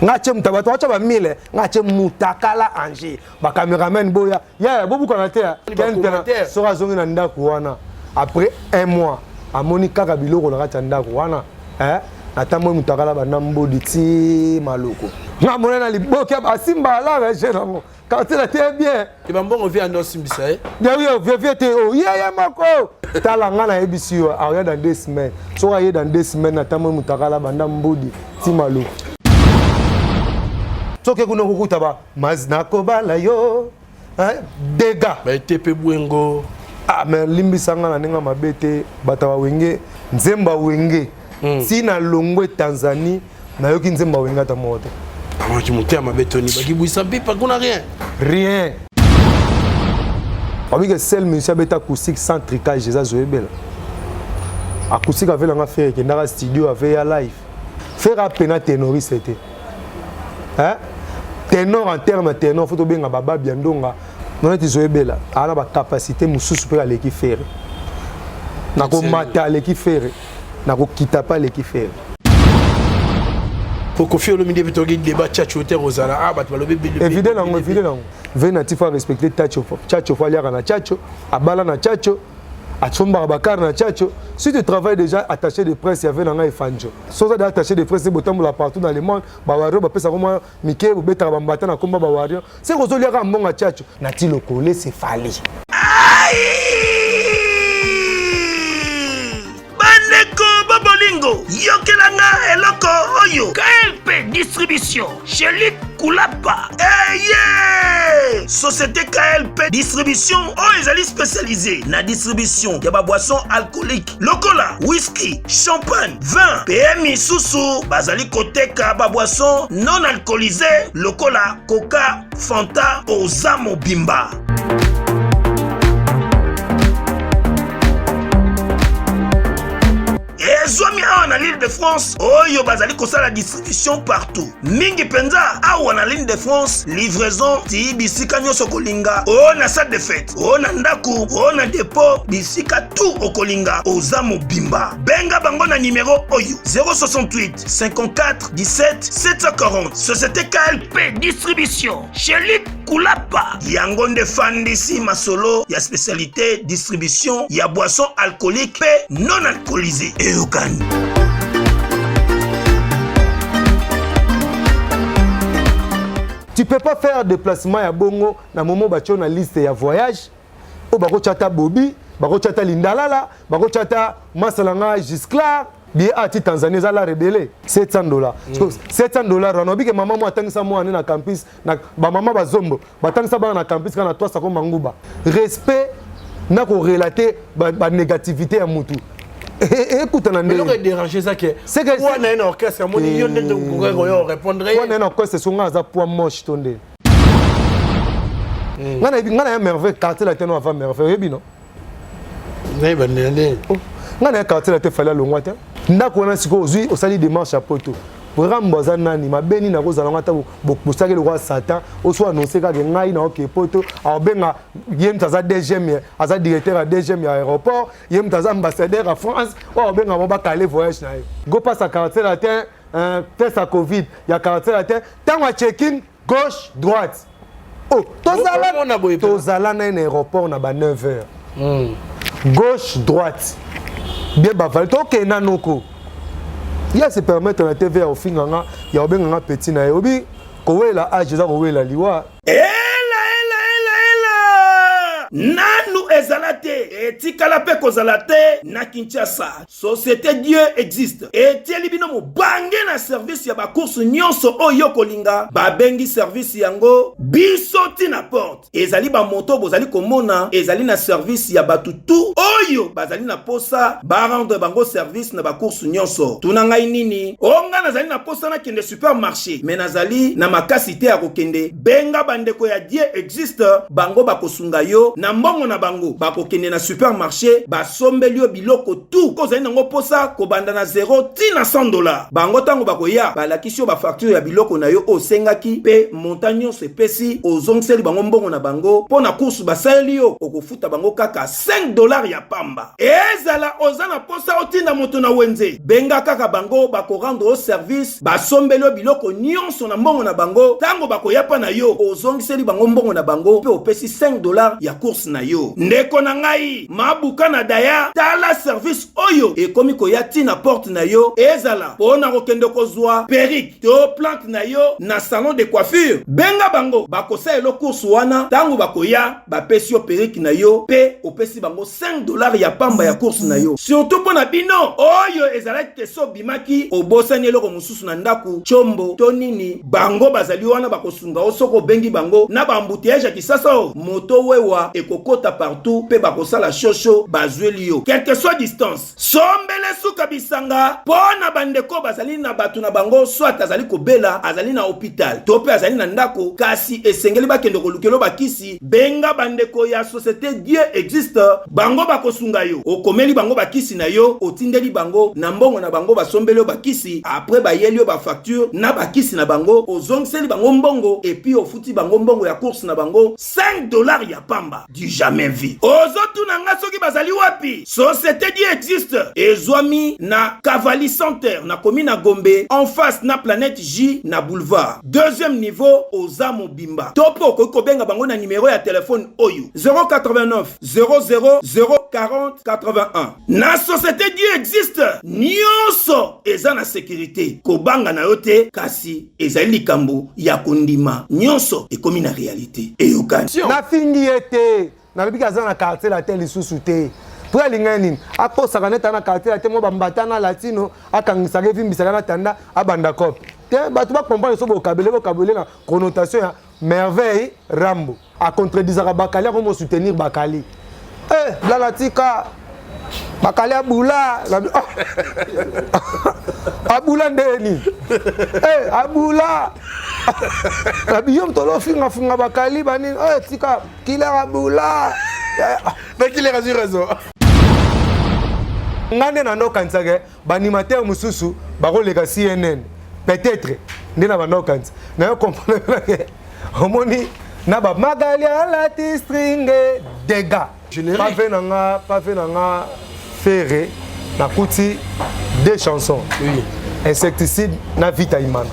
Nga tie muta bato atya bamile, nga tie mutakala ange. Ba cameraman boya, yaya bobukana te. Ken soki azongi na ndako wana après un mois amoni kaka biloko na kati ya ndako wana eh? Natamboli mutakala banda mbodi ti maloko. Nga mona na liboke asimba alaka jeune yango. Quartier la te bien. E bambongo vie ando simbisa ye. Bien vie vie te oh ye ye moko. Tala nga na yebisi yo aya dans 2 semaines. Soki aye dans 2 semaines natamboli mutakala banda mbodi ti maloko. Soki kuna kokuta ba maz nakobala yo dégâts. Ba etepe bwengo. Ah mais limbisa nga na ndenge mabe te, bato ya wenge nzemba wenge. Ti na longwe Tanzanie nayoki nzemba wenge ata moko te. Amaki motema mabe toni bakibwisa mpipa kuna rien. Rien. Babike seul musicien abeta acoustique sans tricage eza Zoyebela. Acoustique avelanga Ferre ekendaka studio ave ya live. Ferre apena ténoriste te. Hein? Ténor en terme ténor faut tobenga bababi ya ndonga noneti Zoyebela aza na bacapacité mosusu mpe aleki Ferre. Nakomata aleki Ferre, nakokita mpe aleki Ferre. Po Koffi Olomide mpe toyoki débat Tchatcho te kozala ah bato balobi ebele. Évide nango, évide nango. Ve nati faut respecter Tchatcho. Tchatcho faut aliaka na Tchatcho, abala na Tchatcho, asombaka bakar na Tchatcho. Si tu travailles déjà attaché de presse ya ve nanga efanjo. Soza da attaché de presse botambola partout dans le monde, ba warrior bapesaka mwa mike bobetaka bambata na komba ba warrior. C'est kozoliaka mbongo Tchatcho. Nati lokole c'est Fally. Bandeko babolingo, yokelanga eloko oyo. KLP Distribution Chelik Kulapa eye Société KLP Distribution oyo ezali spécialisé na distribution ya baboisson alcoolique lokola whisky, champagne, vin mpe misusu. Bazali koteka baboisson non alcoolisé lokola coca, fanta. Oza mobimba. Ezwami awa na l'Île de France oyo bazali kosala distribution partout, mingi mpenza awa na l'Île de France, livraison ti bisika nyonso okolinga, o na salle de fête, o na ndako, o na dépôt, bisika tout okolinga. Oza mobimba, benga bango na nimero oyo 068 54 17 740. Société KLP Distribution Chelik Kulapa, yango nde fandisi masolo ya spécialité distribution ya boisson alcoolique mpe non alcoolisé. Eyokani. Tu peux pas faire déplacement ya bongo na moment batio na liste ya voyage oyo bakotya ata Bobi, bakotya ata Lindalala, bakotya ata masala nga Gisclar billet ati Tanzanie eza la rebelle 700 $. 700 $ wana obike mama mo atangisa mwana na campus na bamama bazombo batangisa bana na campus kaka na twasa ko manguba. Respect na korelate banégativité ya mutu ekutana. Ndenge déranger eza ke wana ye na orchestre amoni yo ndenge okoki koyo répondre. Wana ye na orchestre so nga aza poids moche to nde nga nayebi nga na ya Merveille Quartier Latin no avant Merveille oyebi no. Nayeba nde. Nga na ya Quartier Latin Fally alongwa te ndako wana. Sikoyo ozwi osali démarche ya poto, Rambo aza nani mabe nini akozala ngo ata bosalaki lokola Satan oso annonce kaka ngai na oke poto aobenga ye moto aza DGM, aza directeur ya DGM ya aéroport, ye moto aza ambassadeur ya France oyo aobenga bango bakale voyage na ye go pasa Quartier Latin, test ya Covid ya Quartier Latin ntango ya check-in gauche droite. Oh, tozala tozala na ye na aéroport na ba 9 heures, gauche droite bien bavali tokende nanoko. Ye se permettre na TV ya kofinga nga, ya kobenga nga petit na ye. Obi kowela age eza kowela liwa. Ela ela ela ela, nanu ezala te, etikala mpe kozala te na Kinshasa. Société Dieu Existe etieli bino mobange na service ya bacourse nyonso oyo kolinga. Babengi service yango biso ntina porte. Ezali bamoto bozali komona, ezali na service ya bato tu oyo bazali na posa barendre bango service na bacourse nyonso. Tuna ngai nini? O ngai nazali na posa nakende supermarché me nazali na makasi te ya kokende. Benga bandeko ya Dieu Existe, bango bakosunga yo na mbongo na bango. Bakokende na supermarché, basombeli yo biloko tu ozali nango posa, kobanda na 0 ti na 100 $. Bango ntango bakoya, balakisi yo bafacture ya biloko na yo oyo osengaki mpe montant nyonso epesi, ozongiseli bango mbongo na bango mpo na course basaleli yo, okofuta bango kaka 5 dollars ya pamba. Ezala oza na posa otinda moto na wenze, benga kaka bango, bakorendre yo service, basombeli yo biloko nyonso na mbongo na bango. Ntango bakoya mpa na yo, ozongiseli bango mbongo na bango mpe opesi 5 dollars ya course na yo. Ndeko na ngai mabuka na daya, tala service oyo ekomi koya ti na porte na yo, ezala mpo na kokende kozwa perruque to plante na yo na salon de coiffure, benga bango, bakosalela course wana. Ntango bakoya, bapesi yo perruque na yo mpe opesi bango 5 dollars ya pamba ya course na yo. Surtout mpo na bino oyo ezalaki te so obimaki obosani eloko mosusu na ndako, tshombo to nini, bango bazali wana, bakosunga yo soki obengi bango. Na baembouteillage ya Kisasa oyo, moto wewa ekokota partout mpe bakosala shosho, bazweli yo quelque soit distance. Sombele suka bisanga mpo na bandeko bazali na bato na bango, soit azali kobela, azali na hôpital to mpe azali na ndako, kasi esengeli bakende kolukelo bakisi, benga bandeko ya Société Dieu Existe, bango bakosunga yo. Okomeli bango bakisi na yo, otindeli bango na mbongo na bango, basombeli yo bakisi, après bayeli yo bafacture na bakisi na bango, ozongiseli bango mbongo et puis ofuti bango mbongo ya course na bango, 5 dollars ya pamba, du jamais vu. Ozotuna nga soki bazali wapi? Société Dieu Existe ezwami na Cavali Center, na komi na Gombe, en face na Planète J, na boulevard, deuxième niveau. Oza mobimba to mpe okoki kobenga bango na nimero ya telefone oyo: 089 00 040 81. Na Société Dieu Existe, nyonso eza na sécurité, kobanga na yo te, kasi ezali likambo ya kondima, nyonso ekomi na réalité, eyokani. Nafingi ye te, nalobiki aza na Quartier Latin lisusu te. Mpo alingai nini? Akosaka neti na Quartier Latin mo bambata na latino, akangisaka, evimbisaka na tanda, abanda cope te. Bato bacomprendre so bokabele, bokabele na connotation ya Merveille Rambo acontredisaka Bakali, akomo soutenir Bakali. Eh, blana tika Bakali abula. Abula ndeni? Eh, abula nabi yo moto olofingafinga Bakali banini. Eh, tika Killer abula. Mais Killer azwi raison. Nga nde na ndo okanisaka baanimateur mosusu bakoleka CNN peut-être, nde na banda okanisa nayo comprendre ke omoni na bamagali alati string dega. Pave na nga, pave na nga Ferre, nakuti deux chansons, oui. Insecticide na Vita Imana,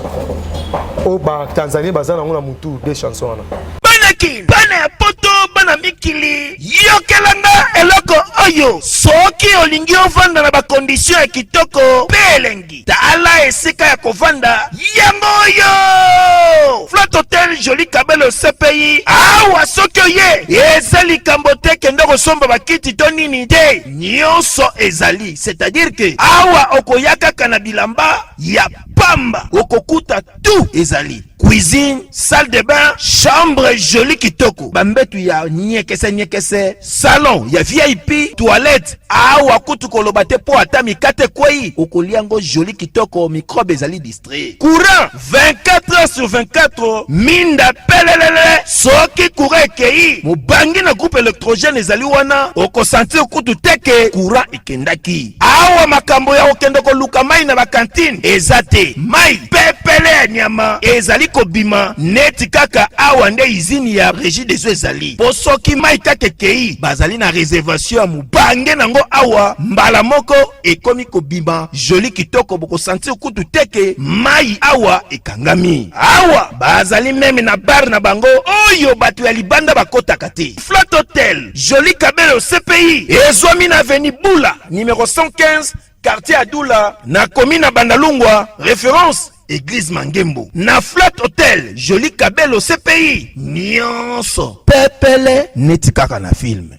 oyo batanzanie baza nango na mutu, deux chansons wana. Bana Kin, bana ya Poto, bana mikili, yokelanga eloko oyo. Soki olingi ovanda na bacondition ya kitoko mpe elengi, tala esika ya kovanda yango oyo: Flat Hotel Joli Kabelo CPI. Awa soki oye, eza likambo te kende kosomba bakiti to nini te, nyonso ezali. C'est-à-dire que awa okoya kaka na bilamba ya pamba, okokuta tout ezali: cuisine, salle de bain, chambre joli kitoko, bambetu ya nyekese nyekese, salon ya VIP, toilette. Awa kutu koloba te, mpo ata mikate ekwei, okolia yango joli kitoko, microbe ezali distrait. Courant 24 heures sur 24, minda pelelele. Soki courant ekei, mobangi na groupe électrogène ezali wana, okosentir kutu te ke courant ekendaki. Awa makambo ya kokende koluka mai na bacantine eza te, mai pepele ya nyama ezali kobima neti kaka awa nde usine ya Régie des eaux ezali. Mpo soki mai kaka ekei, bazali na réservation ya mobange nango awa, mbala moko ekomi kobima joli kitoko, bokosentir kutu te ke mai awa ekangami. Awa bazali même na bar na bango oyo bato ya libanda bakotaka te. Flat Hotel Joli Kabelo CPI ezwami na avenue Bula numéro 115, quartier Adula, na komi na Bandalungwa, référence église Mangembo. Na Flat Hotel Joli Kabelo CPI, nyonso pepele neti kaka na film.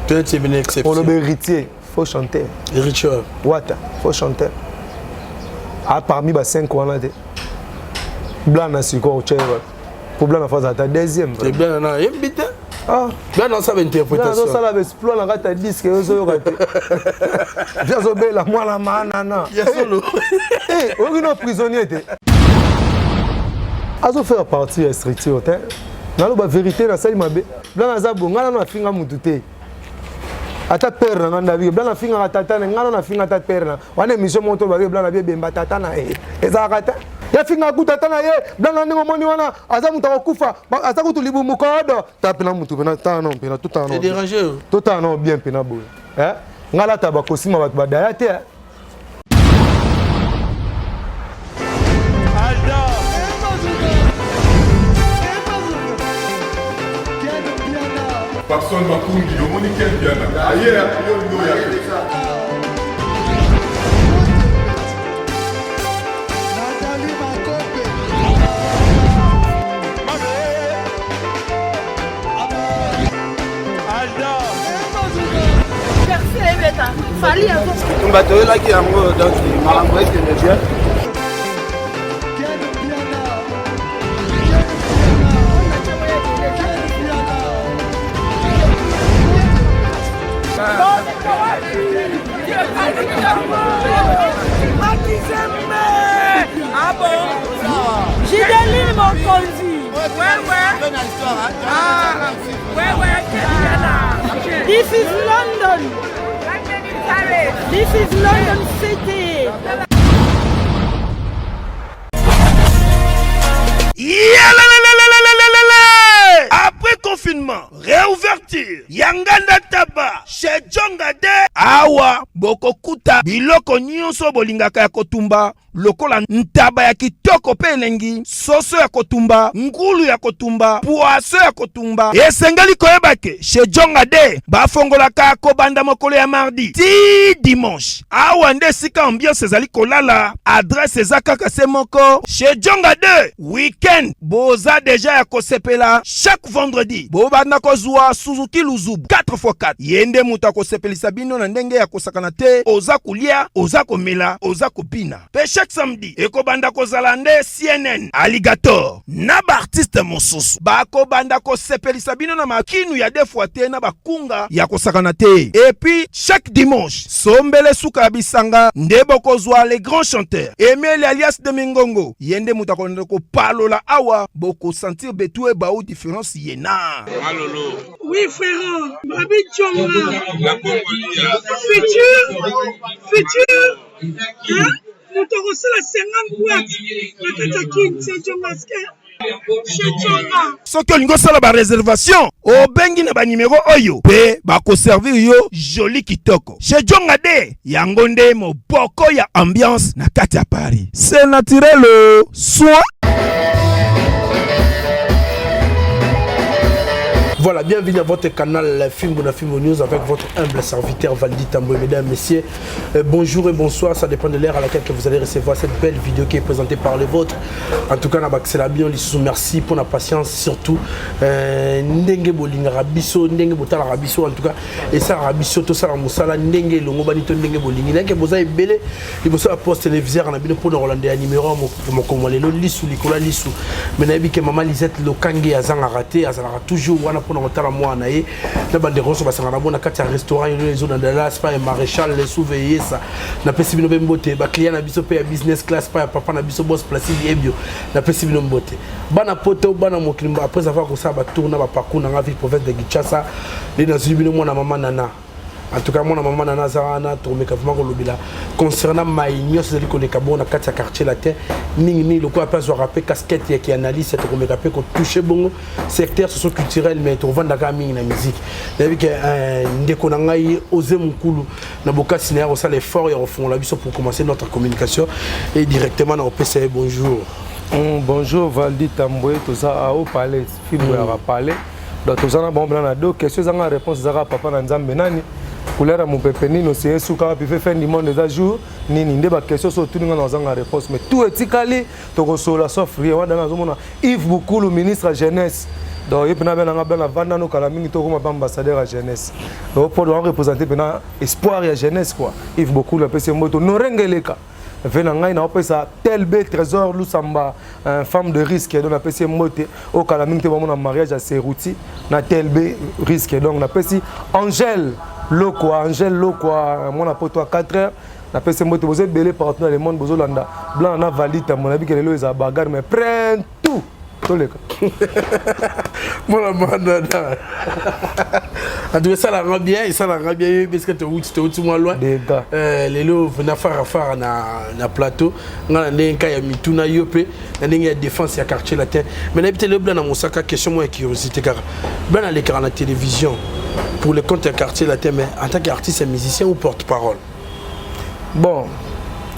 Toi, tu es une exception. Oloba Héritier faux chanteur. Héritier. Wata faux chanteur. A parmi ba 5 wana te, blana sikoyo otye wapi? Po blana fo azala ta deuxième. Et bien, non, yembi te. Ah. Bien, non, ça va interprétation. Azosala baexploit na kati ya disque, ozoyoka te vi azobela mwana manana. Ya solo. Oyoki no prisonnier te, azofaire partie ya structure te. Naloba vérité, nasali mabe, blana aza bo ngai nano afinga mutu te. Ata père na nga ndabi bla nafingaka tata na nga na nafinga ata père na wana émission moko to babi bla na bi ebemba tata na ye ezalaka te yafingaka kutu ata na ye bla na ndenge omoni wana aza moto akokufa aza kutu libumu kodo ta mpena motu mpena tala nao mpena totala nao bien mpena boye eh? nga lata bakosima bato badaya te eh? Papson Makungi, omoni Ken Mpiana aye yo ndo ya Bitumba toyelaki yango donc makambo ekende bien. Gideline Mokonzi. Ouais, ouais. Ah, ouais, ouais. This is London. This is London City. Après confinement, réouverture, Yanganda Taba, chez Djonga de awa bokokuta biloko nyonso bolingaka ya kotumba lokola ntaba ya kitoko mpe elengi, soso ya kotumba, ngulu ya kotumba, poisson ya kotumba. Esengeli koyeba ke chez Djonga de bafongolaka kobanda mokolo ya mardi ti dimanche. Awa nde esika ambiance ezali kolala, adresse eza kaka se moko chez Djonga 2. Weekend boza deja ya kosepela chaque vendredi bobanda kozwa Suzuki Luzubu 4x4. Ye nde moto akosepelisa bino na ndenge ya kosakana te, oza kolia, oza komela, oza kobina. Pe chaque samedi ekobanda kozala nde CNN, Alligator na ba artistes mosusu bakobanda kosepelisa bino na makinu ya deux fois te na bakunga ya kosakana te. Et puis chaque dimanche sombele suka ya bisanga nde bokozwa les grands chanteurs Emile alias de Mingongo, ye nde moto akolanda kopalola awa, bokosentir betu ebau difference ye na Malolo. Oui frérot, Babi Djonga. Futur, futur, hein? Moto akosala 50 boîte na kati ya kin, c'est Djonga chez Djonga. Soki olingi osala ba reservation, obengi na ba numero oyo pe bakoservir yo joli kitoko. Chez Djonga de yango nde moboko ya ambiance na kati ya Paris. C'est naturel soin. Voilà, bienvenue à votre canal Fimbu na Fimbu News avec votre humble serviteur Valdi Tambwe. Mesdames, Messieurs, bonjour et bonsoir, ça dépend de l'heure à laquelle que vous allez recevoir cette belle vidéo qui est présentée par les vôtres. En tout cas, na bakisela bien lisusu merci pour la patience surtout. Ndenge bolingaka biso, ndenge botalaka biso, en tout cas, esalaka biso tosala mosala ndenge elongobani to ndenge bolingi. Ndenge boza ebele liboso ya poste téléviseur na bino mpona kolandela numéro ya mokolo lelo lisu likolo ya lisu. Mais nayebi ke mama Lisette Lokange azangaka te, azalaka toujours wana mpona kotala mwana na ye na bandeko nyonso basangana bo na kati ya restaurant eno ezo na Dallas pa ya Maréchal le Souveyesa. Napesi bino mpe mbote baclient na biso mpe ya business class pa ya papa na biso boss Placide Ebio, napesi bino mbote bana poto bana mokili. Après avoir kosala batour na baparcours na nga ville province de Kinshasa, nde nazwi bino mwana mama Nana. En tout cas mwana mama Nana aza wana, tokomeka vraiment kolobela concernant mai nyonso ezali koleka bongo na kati ya quartier latin mingimingi, lokola mpe azwaka mpe casquette ya kianalyste, tokomeka mpe kotouche bongo secteur socio-culturel, mais tokovandaka mingi na musique. Nayebi ke ndeko na ngai Ose Mokulu na bokasi na ya kosala effort ya kofongola biso pour commencer notre communication et directement na kopesa ye bonjour. Bonjour Valdi Tambwe, toza au palais, fibre ya palais. Donc toza na bango na deux questions ezanga réponse, ezaka papa na Nzambe nani, couleur ya mopepe nini, oseye suka wapi, fe fin du monde eza jour nini, nde ba question so otuni nga na ozanga réponse, mais tout etikali tokosola sauf rien. Wana nazomona Yves Bukulu, ministre ya jeunesse, donc ye mpena benanga bena vanda no kala mingi, tokoma mpe ambassadeur ya jeunesse, donc mpo doa représenter mpena espoir ya jeunesse quoi. Yves Bukulu apesi mboto norengeleka ve na ngai, naopesa tel b Trésor Lusamba, femme de risque, donc napesi ye mbote. Oyo kala mingi te bamona mariage ya Seruti na tel b risque. Donc napesi Angèle Lokwa, Angèle Lokwa mwana poto ya 4 heures, napesi mbote. Boza ebele partout dans le monde bozolanda blanc na Valdi Tambo, nayebi ke lelo eza bagarre, mais prends tout toleka. Mwana mandanda. En tout cas, esalaka bien, esalaka bien yo parce que touti touti mwa loin. Lelo na fara fara na plateau nga na ndenge ka ya mituna yo mpe na ndenge ya défense ya Quartier Latin. Mais nayebi te lelo Blana Mosaka, question mwa ya curiosité kaka. Blana alekaka na télévision pour le compte ya Quartier Latin, mais en tant qu'artiste et musicien ou porte-parole? Bon,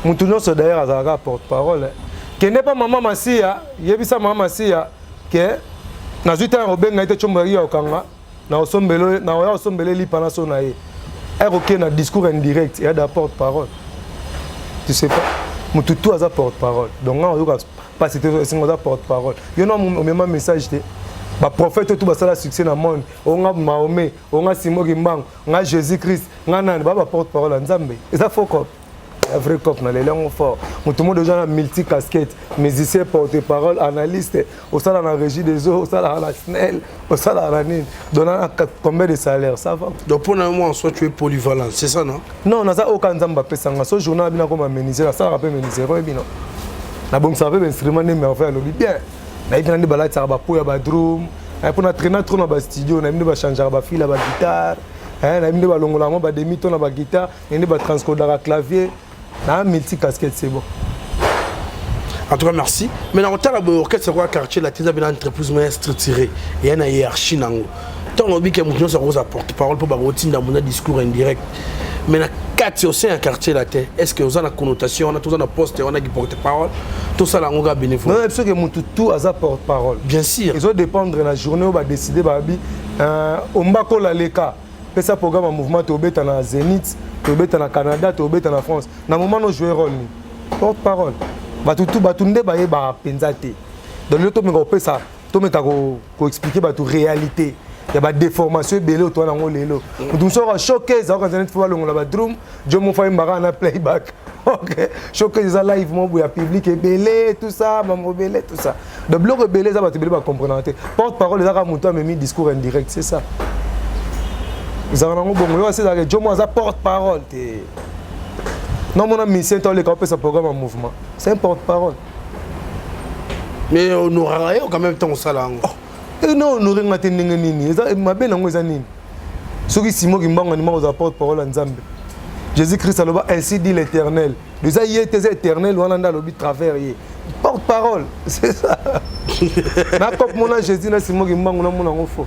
motu nyonso d'ailleurs azalaka porte parole. Kende mpa mama Masiya, yebisa mama Masiya ke nazwi ntango kobenga ye te. Tshombo yaki ya kokanga na osombele, na oya osombele lipa na so na ye akoke na discours indirect ya da porte parole. Tu sais pas, motu tu aza porte parole. Donc nga oyoka mpasi te, esengo aza porte parole. Yo na omema message te. Baprophète oyo tu basala succès na monde, onga Mahomet, onga Simon Kimbangu, nga Jésus Christ, nga nani, ba baporte parole ya Nzambe. Eza faux cop ya vrai cop na lelo yango fort. Moto mo déjà na multi casquette: musicien, porte parole, analyste, osala na Régie des eaux, osalaka na SNEL, osalaka na nini. Donc na combien de salaire, ça va. Donc pour moi, en soi, tu es polyvalent, c'est ça, non? Non, naza oyo kaka Nzambe apesanga. So journal bino akoma menuisier, nasalaka mpe menuisier oyo bino nabongisaka mpe bainstrument nde merveille alobi bien. Nayebi na nde balatisaka bapo ya badrum mpo na traîna trop na bastudio. Nayebi nde bachangeaka bafil ya baguitare, nayebi nde balongolaka mwa bademi to na baguitare, nayebi nde batranscodaka clavier na multi casquette, c'est bon. En tout cas, merci. Mais na kotala boye, orchestre kwa Quartier Latin eza bena entreprise moya structuré, eya na hiérarchie nango. Ntango obi ke moto nyonso akoza porte parole mpo bakotinda mona discours indirect, mais na kati, au sein ya Quartier Latin, est ce que oza na connotation wana, toza na poste wana ki porte parole, tosala yango kaka bénévole? Non, biso ke motu tout aza porte parole. Bien sûr. Ezodépendre na journée oyo badécide. Babi ombakola leka pesa programme ya mouvement, tobeta na Zénith, tobeta na Canada, tobeta na France. Na moment no jouer rôle ni porte parole, bato tu, bato nde bayebaka mpenza te. Donc lelo tomeka kopesa, tomeka koexpliquer bato réalité ya badéformation ebele oyo toza nango lelo. Moto mosusu aka showcase, aokanisa neti fo balongola badrum jo mofo ayembaka na playback. Ok, showcase eza live mo boye ya public ebele, tout ça, mambo ebele, tout ça. Donc biloko ebele eza, bato ebele bacomprendre te. Porte parole eza kaka moto amemi discours indirect, c'est ça. Ezalaka nango bongo. Yo asi ezalaka jo mo aza porte parole te. Nomona musicien to oleka opesa programme ya mouvement, c'est un porte parole. Mais honoraka yo quand même ntango osala yango? No, honore nga te. Ndenge nini? Eza mabe nango eza nini? Soki Simo Kimbangu andima kozala porte parole ya Nzambe, Jésus Christ aloba: "Ainsi dit l'Éternel." Eza ye te, eza Éternel wana nde alobi travers ye. Porte parole, c'est ça. Na cop mona Jésus na Simo Kimbangu, namona yango fo.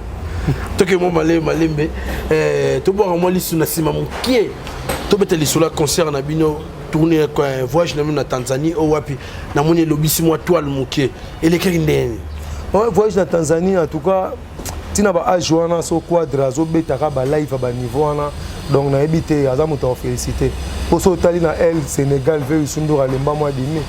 Toke mwa malembe malembe, tobwaka mwa lisu na nsima mokie, tobeta lisolo ya concert na bino, tournée, voyage na bino na Tanzanie oyo wapi namoni elobisi mwa toile moke. Elekaki ndeni? Ouais, voyage na Tanzanie, en tout cas ntina baage wana, so Quadra azobetaka balive ya baniveau wana. Donc nayebi te, aza moto ya kofélicité mpo so otali na el Sénégal ve Youssou alemba mwa dimi.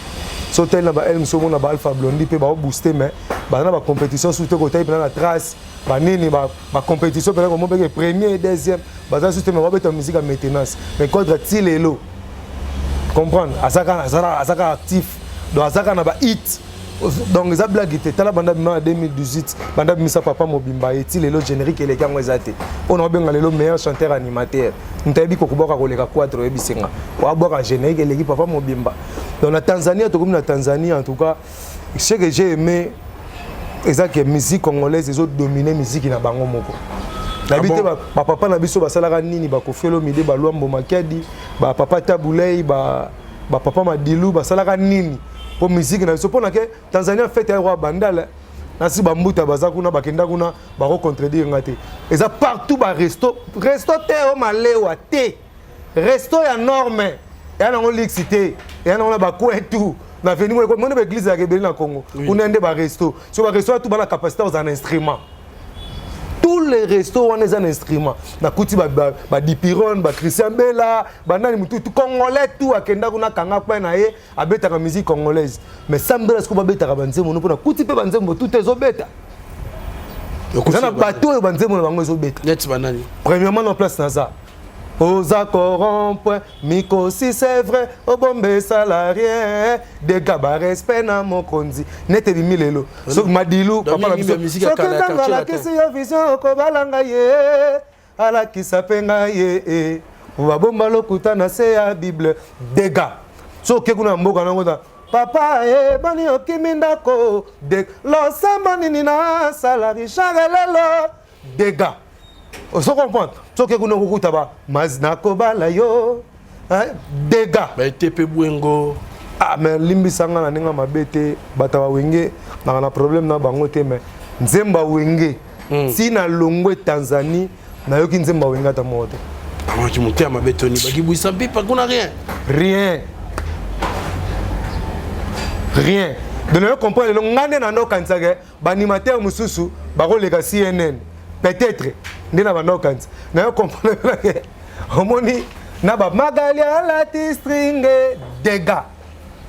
So otali na bael mosu, omona baAlpha Blondy mpe baobooste, mais baza na bacompétition susu te. Kotali mpena na trace banini, bacompétition mpena komo mpeke premier, deuxième, baza susu te, mais babeta musique ya maintenance. Mais Quadra ti lelo, comprendre, aza kaka actif, donc aza kaka na bahit. Donc eza blague te. Tala, banda bima na 2018, banda bimisa Papa Mobimba, eti lelo générique eleki yango eza te. Mpo na obenga lelo meilleur chanteur animateur, moto ayebi kokobwaka koleka Quadra, oyebisinga oabwaka générique eleki Papa Mobimba. Donc na Tanzanie, tokomi na Tanzanie. En tout cas, ce que j'ai aimé eza ke musique congolaise ezodomine musique na bango moko. Nayebi te bapapa na biso basalaka nini, baKoffi Olomide, baLwambo Makiadi, bapapa Tabu Ley, bapapa Madilu basalaka nini mpo musique na biso? Mpo na ke Tanzania fete ya roi Bandala nasi bambuta baza kuna, bakenda kuna, bakocontredire nga te. Eza partout baresto, resto te o malewa te, resto ya norme eya nango luxe te, eya nango na bacoin tout na veni moni baeglise yaka ebele na Congo. Kuna nde baresto, so baresto wana tu bana capacité kozala na instrument. Tous les restos wana eza na instrument. Nakuti badipirone, baChristian Bela, banani, mutu congolais tout akenda kuna, kanga kpe na ye abetaka musique congolaise. Mais sambela siko babetaka banzembo no, mpo nakuti mpe banzembo tout ezobeta. Eza na bato oyo banzembo na bango ezobeta. Neti banani? Premièrement, na place naza, oza corrompre mikosi, c'est vrai, obombe esala rien, dega barespect na mokonzi nete ebimi lelo. Soki Madilu, papa na biso, soki Nzambe alakisi yo vision, okobalanga ye, alakisa mpe ngai ye babomba lokuta na se ya Bible. Dega so oke kuna na mboka nango ta. Papa ebani okimi ndako de losambo nini nasala Richard lelo dega ozo comprendre soki kuna okokuta ba mas nakobala yo dega baetepe bwengo. Ah, mais limbisa nga na ndenge mabe te, bato ya Wenge naka na problème na bango te, mais nzembo ya Wenge ti na longwe Tanzanie, nayoki nzembo ya Wenge ata moko te. Amaki motema mabe, Tony bakibwisa mpipa kuna, rien. Rien, rien. Donc nayo comprendre lelo nga nde na ndo okanisaka baanimateur mosusu bakoleka CNN peut-être, nde na banda okanisa. Nayo comprendre ke omoni na bamagali alati stringe dega.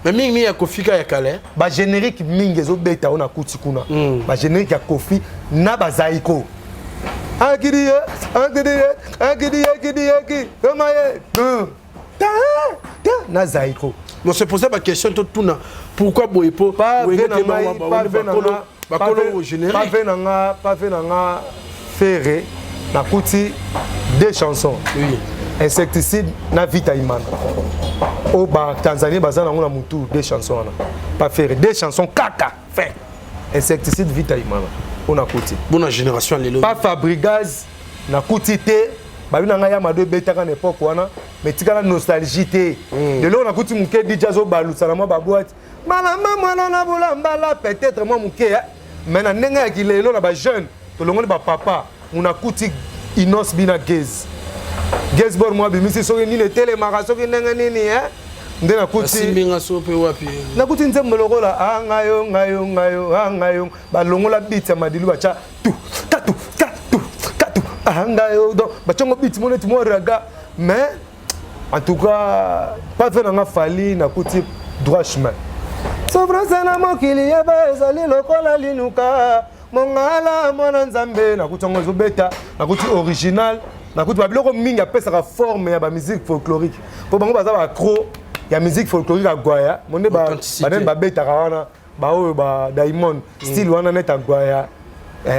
Mais mingi mingi ya Kofika ya kala. Bagénérique mingi ezobeta oyo nakuti kuna, bagénérique ya Kofi na bazaiko akidiye akidiye akidiye akidiye aki omaye ta ta na zaiko. Bon, c'est pour ça baquestion totuna pourquoi boye po bakolo générique. Pave na nga, pave na nga Ferre, nakuti deux chansons, Insecticide na Vita Imana, oyo batanzanie baza nango na mutu. Deux chansons wana pa Ferre, deux chansons kaka fin, Insecticide, Vita Imana, oyo nakuti. Bona génération lelo? Pa Fabrigaz nakuti te. Babi na ngai ya Mado ebetaka na époque wana, mais tikala nostalgie te. Lelo nakuti moke DJ azobalusa na mwa baboite malamba mwana na bolambala, peut-être mwa moke, mais na ndenge ya kilelo na bajeune tolongoli bapapa, munakuti Inos bina Gaz Gazbor mwa abimisi soki nini etelemaka soki ndenge nini nde nakuti. Asimbinga so mpe wapi? Nakuti nzembo lokola angayo ngayo ngayo angayo, balongola beat ya Madilu, batya tu katu katu katu angayo, donc batyango beat mo neti mwa raga. Mais en tout cas, pas fe nanga Fali, nakuti Droit Chemin. Souffrance na mokili yeba ezali lokola linuka mongala mwana Nzambe, nakuti yango ezobeta. Nakuti original, nakuti babiloko mingi apesaka forme ya bamusique folklorique, mpo bango baza baaccro ya musique folklorique ya gwaya monde, banene babetaka wana, baoyo ba Diamond style wana neti agwaya.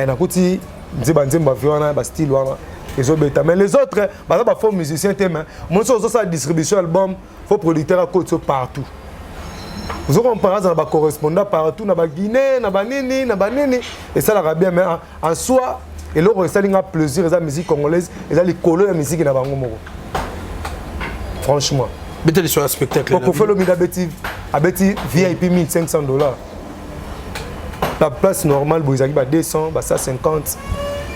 Nakuti nzemba nzembo avi wana, bastyle wana ezobeta. Mais les autres baza bafaux musicien te, mais mosi ozosala distribution album, faut producteur akoti yo partout, ozo comprendre, aza na bacorrespondant partout, na baguinée, na banini na banini, esalaka bien. Mais en soi, eloko esali nga plaisir eza musique congolaise eza likolo ya musique na bango moko, franchement. Beta liso ya spectacle. Kofi Olomide abeti VIP 1500 $. La place normale boye ezalaki ba 200, ba 150.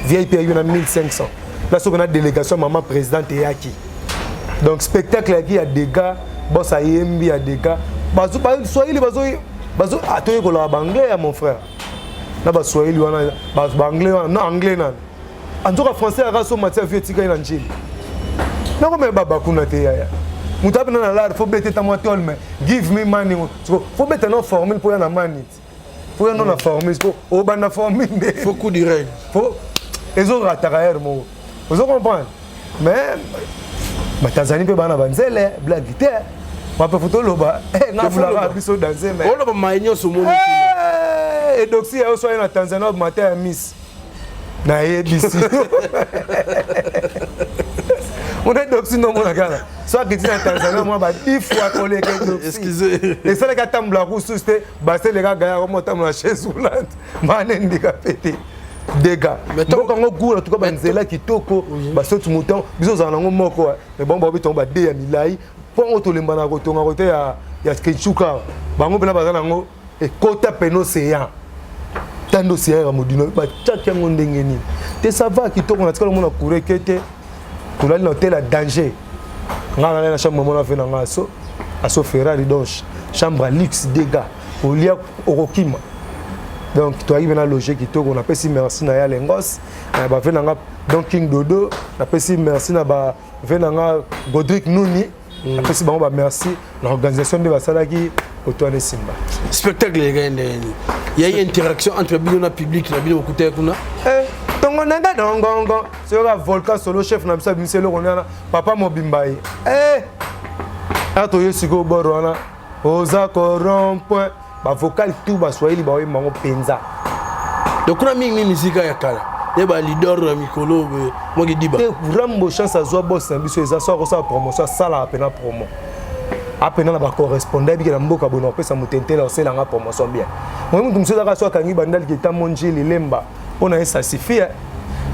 VIP ayaki na 1500 place oyo na délégation mama présidente eyaki. Donc spectacle eyaki ya dégâts, bos ayembi ya dégâts, baswahili bazo toyekolaka baanglais ya mon frère na baswahili wana, baanglais wana na anglais nani anzoka français yaka so matia vie etikali na njili nakomela baba kuna te. Yaya moto apena na lare, faut bete ta mwa tol, mais give me money, faut beta no formule mpo ya na mani, faut ya no na formule po obanda formule nde. Faut coup du règne. Faut ezorataka heure moko, ozo comprendre. Mais batanzanie mpe bana banzele blague te, mape fo toloba nga vulaka biso danse. Mais oloba maye nyonso omoni. Edoxi ya yo so aye na Tanzanie matin ya miss nayebisi ona Edoxi ndomona kaka so akiti na Tanzanie mwa ba 10 fois koleka Edoxi, esalaki atambola kususu te, baseleka gaya komo atambola chaise roulante mana endika pe te. Dega mboka yango gura tuka banzela kitoko, basoti mouton biso ozala nango moko, mais bango baobetango bade ya milai mpo yango tolembana kotonga kote ya Kinsuka. Bango mpena baza nango ekota pene océan, tando océan ya modino batiaki yango ndenge nini te. Ça va kitoko, na tikala omona kureke te. Tolali na hotel ya danger, ngai nalali na chambre mona fe na ngai aso Ferrari, donc chambre ya luxe, dégâts olia okokima. Donc toyaki mpe na loge kitoko. Napesi merci na ya Lengos na bave na nga, donc King Dodo, napesi merci na bave na nga Godric Nuni, napesi bango bamerci na organisation nde basalaki koto wana esimba. Spectacle elekaki ndenge nini? Yai interaction entre bino na public na bino bokutaki kuna? Tongo ndenge dongongo soyoka volcan solo, chef na biso abimisi eloko wana, papa mobimba ye ata toye sikoyo boro wana oza corrompoint, bavocal tout baswahili baoyemba yango mpenza. Donc kuna mingi misika ya kala ye baleader ya mikolo moki diba. Te, Rambo chance azwa boss na biso eza so akosala promotion, asalaka mpena promo. Apena na bacorrespondant ayebike na mboka boye na kopesa moto intele osela nga promotion bien. Moye moto mosusu ezaka so akangi bandali kita monji lilemba mpo na ye ça suffit.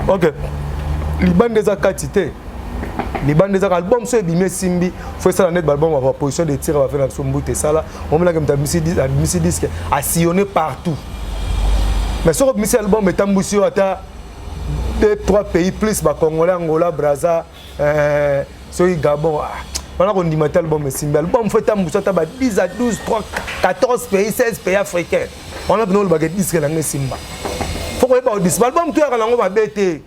Ok, libanda eza kati te, libanda ezaka album so ebimi esimbi, fo esala neti baalbum ya baposition de tire bafe na biso mbuta esala omonaka moto abimisi disque asillonne partout. Mais soki obimisi album etambwisi yo ata 2 3 pays plus bacongolais, Angola, Braza, soki Gabon, wana kondima te album esimbi. Album fo etambwisi ata ba 10 à 12 3 14 pays, 16 pays africains, wana mpena olobaka disque nango esimba. Fo koyeba odisi baalbum to yaka nango mabe te,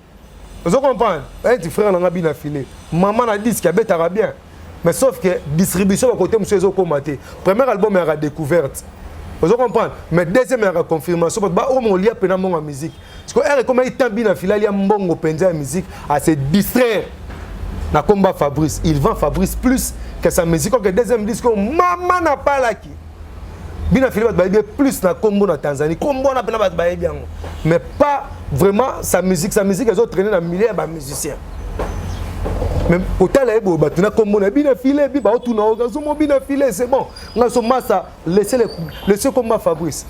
ozo comprendre? Eti frère nanga bina file mama na disque abetaka bien, mais sauf que distribution bakote mosusu ezokóma te. Premier album yaka découverte, ozo comprendre? Mais deuxième yaka confirmation, bato baoyo molia mpena mbongo ya musique. Parce que ere ekomaki temps bina file alia mbongo mpenza ya musique, ase distraire na komba Fabrice. Il vend Fabrice plus que sa musique. Ok, deuxième disque oyo mama napalaki bina file, bato bayebi plus na kombo na Tanzanie, kombo wana mpena bato bayebi yango, mais pas vraiment sa musique. Sa musique ezotraîner na milieu ya bamusicien, mais kotala ye boye, bato na kombo na bina file bi baotuna ozomo bina file, c'est bon. Nga so masa laissez le laissez komba Fabrice,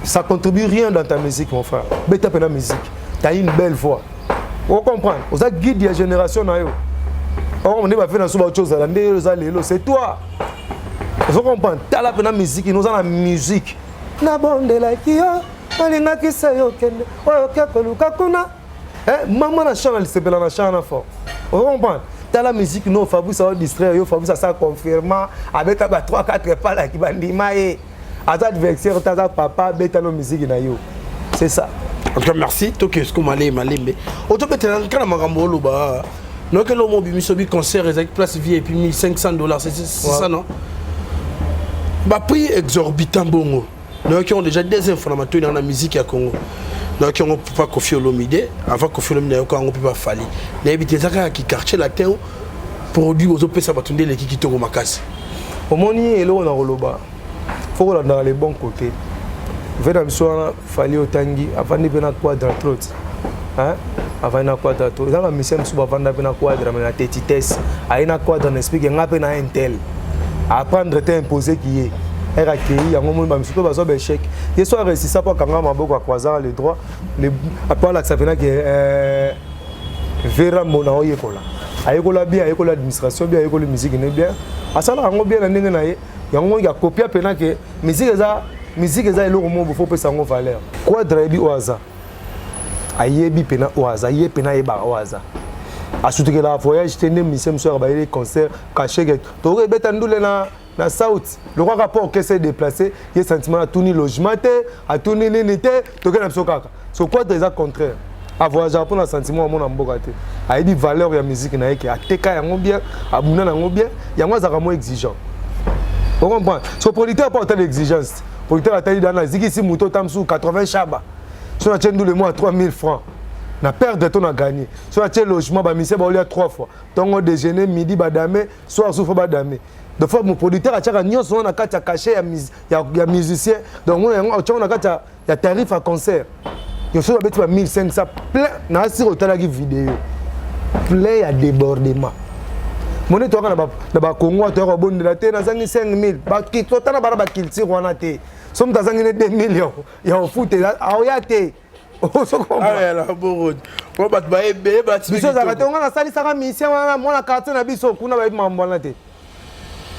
ça contribue rien dans ta musique, mon frère. Beta pena musique, t'as une belle voix, ocomprendre? Oza guide ya génération na yo. Or nde bafe na so bauti ozala nde oza lelo, c'est toi, ozo comprendre? Tala mpena musique, noza na musique. Nabondelaki yo, nalingaki se yo okende oyo oke koluka kuna. Mama na champ alisepela na champ na fort, ozo comprendre? Tala musique no Fabrice ao distraire yo. Fabrice asa confirma, abeta ba 3 4 epalaki bandima ye aza adversaire te, aza papa. Abeta no musique na yo, c'est ça. En tout cas, merci. Toke siko malembe malembe. Otobetela kaka na makambo oloba noki lo mo obimisi obi concert ezalaki place vie et puis 1500 $, c'est ça, non? Baprix exorbitant bongo, nayoki yango déjà deuxième fois na matoi na musique ya Congo. Nayoki yango pa Kofi Olomide, avant Kofi Olomide nayoki yango mpe bafali. Nayebi te, eza kaka ki Quartier Latin, produit ozopesa bato nde eleki kitoko makasi. Omoni, eloko na koloba, fo kolandaka le bon côté. Ve na biso wana Fali otangi avandi mpe na Quadra trot, avandi na Quadra trot. Ezaka musicien mosusu bavanda mpe na Quadra, mais na tetitese aye na Quadra na explique nga mpe na intel apprendre te, impose ki ye ere akei yango. Moni bamisusu mpe bazwa baéchec. Ye so aréussisa mpo akanga maboko, akwazaka le droit apo alakisa mpena ke vera mbona oyekola, ayekola bien, ayekola administration bien, ayekoli musique ne bien, asalaka yango bien na ndenge na ye. Yango mongi akopia mpena ke musique eza musique, eza eloko moko fo opesa yango valeur. Quadra ayebi oyo aza, ayebi mpena oyo aza, ye mpena ayebaka oyo aza, asutukelaka voyage te. Nde musicien mosusu yaka bayeli concert cachet, tokoki ebeta ndule na south lokwaka mpo orchestre déplacé ye sentiment, atuni logement te, atuni nini te, toke na biso kaka. So Quadra eza contraire, avoyageaka mpo na sentiment amona mboka te, ayebi valeur ya musique na ye ke ateka yango bien, abunda na yango bien, yango azalaka mo exigeant, ocomprendre? So producteur mpo atali exigence, producteur atali dana azikisi moto ota mosusu 80 shaba, so natie ndule mo ya 3000 francs na perdre to na gagner. So natie logement, bamusicien baolia 3 fois, ntongo déjeuner, midi badame, soir su fo badame. De fois mo producteur atiaka nyonso wana na kati ya cachet ya musicien. Donc mona yango atiaka na kati ya tarif ya concert nyonso, babeti ba 1500 plein na asiri. Otalaki video plein ya débordement, moni toyaka na bakongo, toyaka kobondela te, nazangi 5000. Totala bana baculture wana te. So moto azangi ne 2 million ya kofutela, aoya te. Bato bayebele. Biso ezalaka te. Onga nasalisaka musicien wana, mwana quartier na biso kuna, bayebi mambo wana te.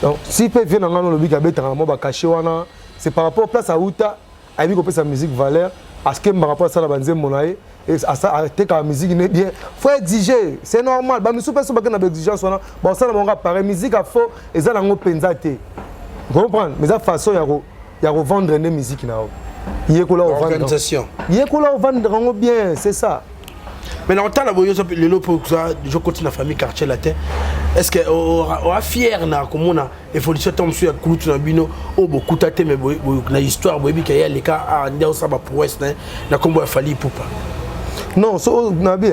Donc si mpe vie na ngai nolobiki abetaka na mwa bacachet wana, c'est par rapport place auta, ayebi kopesa musique valeur, askembaka mpo asala banzembo na ye, atekaka musique ne bien. Faut exiger, c'est normal. Bamisu mpe so bakende na baexigence wana, basala bango appareil musique afo eza nango mpenza te, comprendre? Mais eza façon ya kovendre nde musique na yo. Yekola organisation. Yekola ovendre yango bien, c'est ça. Mais na otala boye, oza lelo mpo oza déjà okoti na famille Quartier Latin, est ce que oa fier na komona évolution ntango mosusu ya kulutu na bino oyo bokuta te, mais na histoire boyebi ke ye aleka nde osala baprouesse na nkombo ya Fali Ipupa? Non, so nabi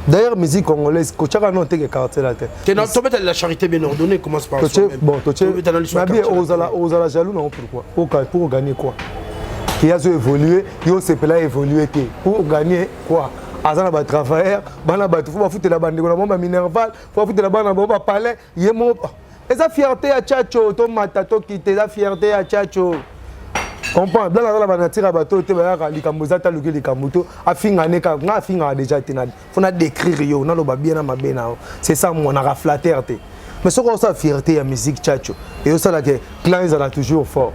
d'ailleurs musique congolaise kotiaka non teke Quartier Latin. Te, tobeta la charité bien ordonnée commence par soi-même. Bon, nabi ozala ozala jaloux nango pourquoi? Pour gagner quoi? Ke azo évoluer, yo osepela évoluer te, pour gagner quoi? Aza na batravailleur, bana bato fo bafutela, bandeko na bango baminerval fo bafutela, bana bango bapalais, ye moko. Eza fierté ya Tchatcho, tomata tokita, eza fierté ya Tchatcho. Comprends? Blana aza na ba nature ya bato te bayaka likambo eza te aluki likambo to afinga ne kaka nga afingaka déjà te na faut na décrire yo naloba bien na mabe na yo c'est ça moi naka flatteur te mais soki osala fierté ya musique Tchatcho et osala ke clan ezala toujours fort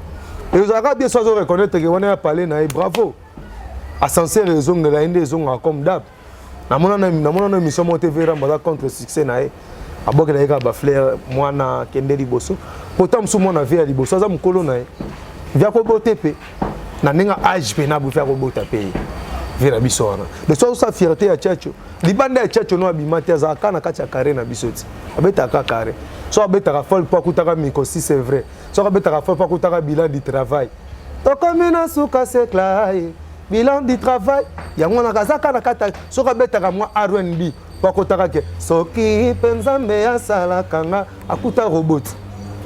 et ozalaka bien so azo reconnaître ke wana ya palais na ye bravo ascenseur ezongela ye nde ezongaka comme d'hab namona na émission moko te verambo aza contre succès na ye abwakela ye kaka bafleur mwana akende liboso pourtant mosusu mwana vie ya liboso aza mokolo na ye vie akobota mpe na ndenge age mpe na bofi akobota mpe ye vie na biso wana de so azosala fierté ya tchatcho libanda ya tchatcho no abima te azalaka kaka na kati ya carré na biso ti abetaka kaka carré so abetaka fol mpo akutaka miko si c'est vrai soki abetaka fol mpo akutaka bilan du travail tokomi na suka seklaye bilan du travail yango wana aza kaka na kati soki abetaka mwa rnb mpo akotaka ke soki mpe nzambe asalaka nga akuta robot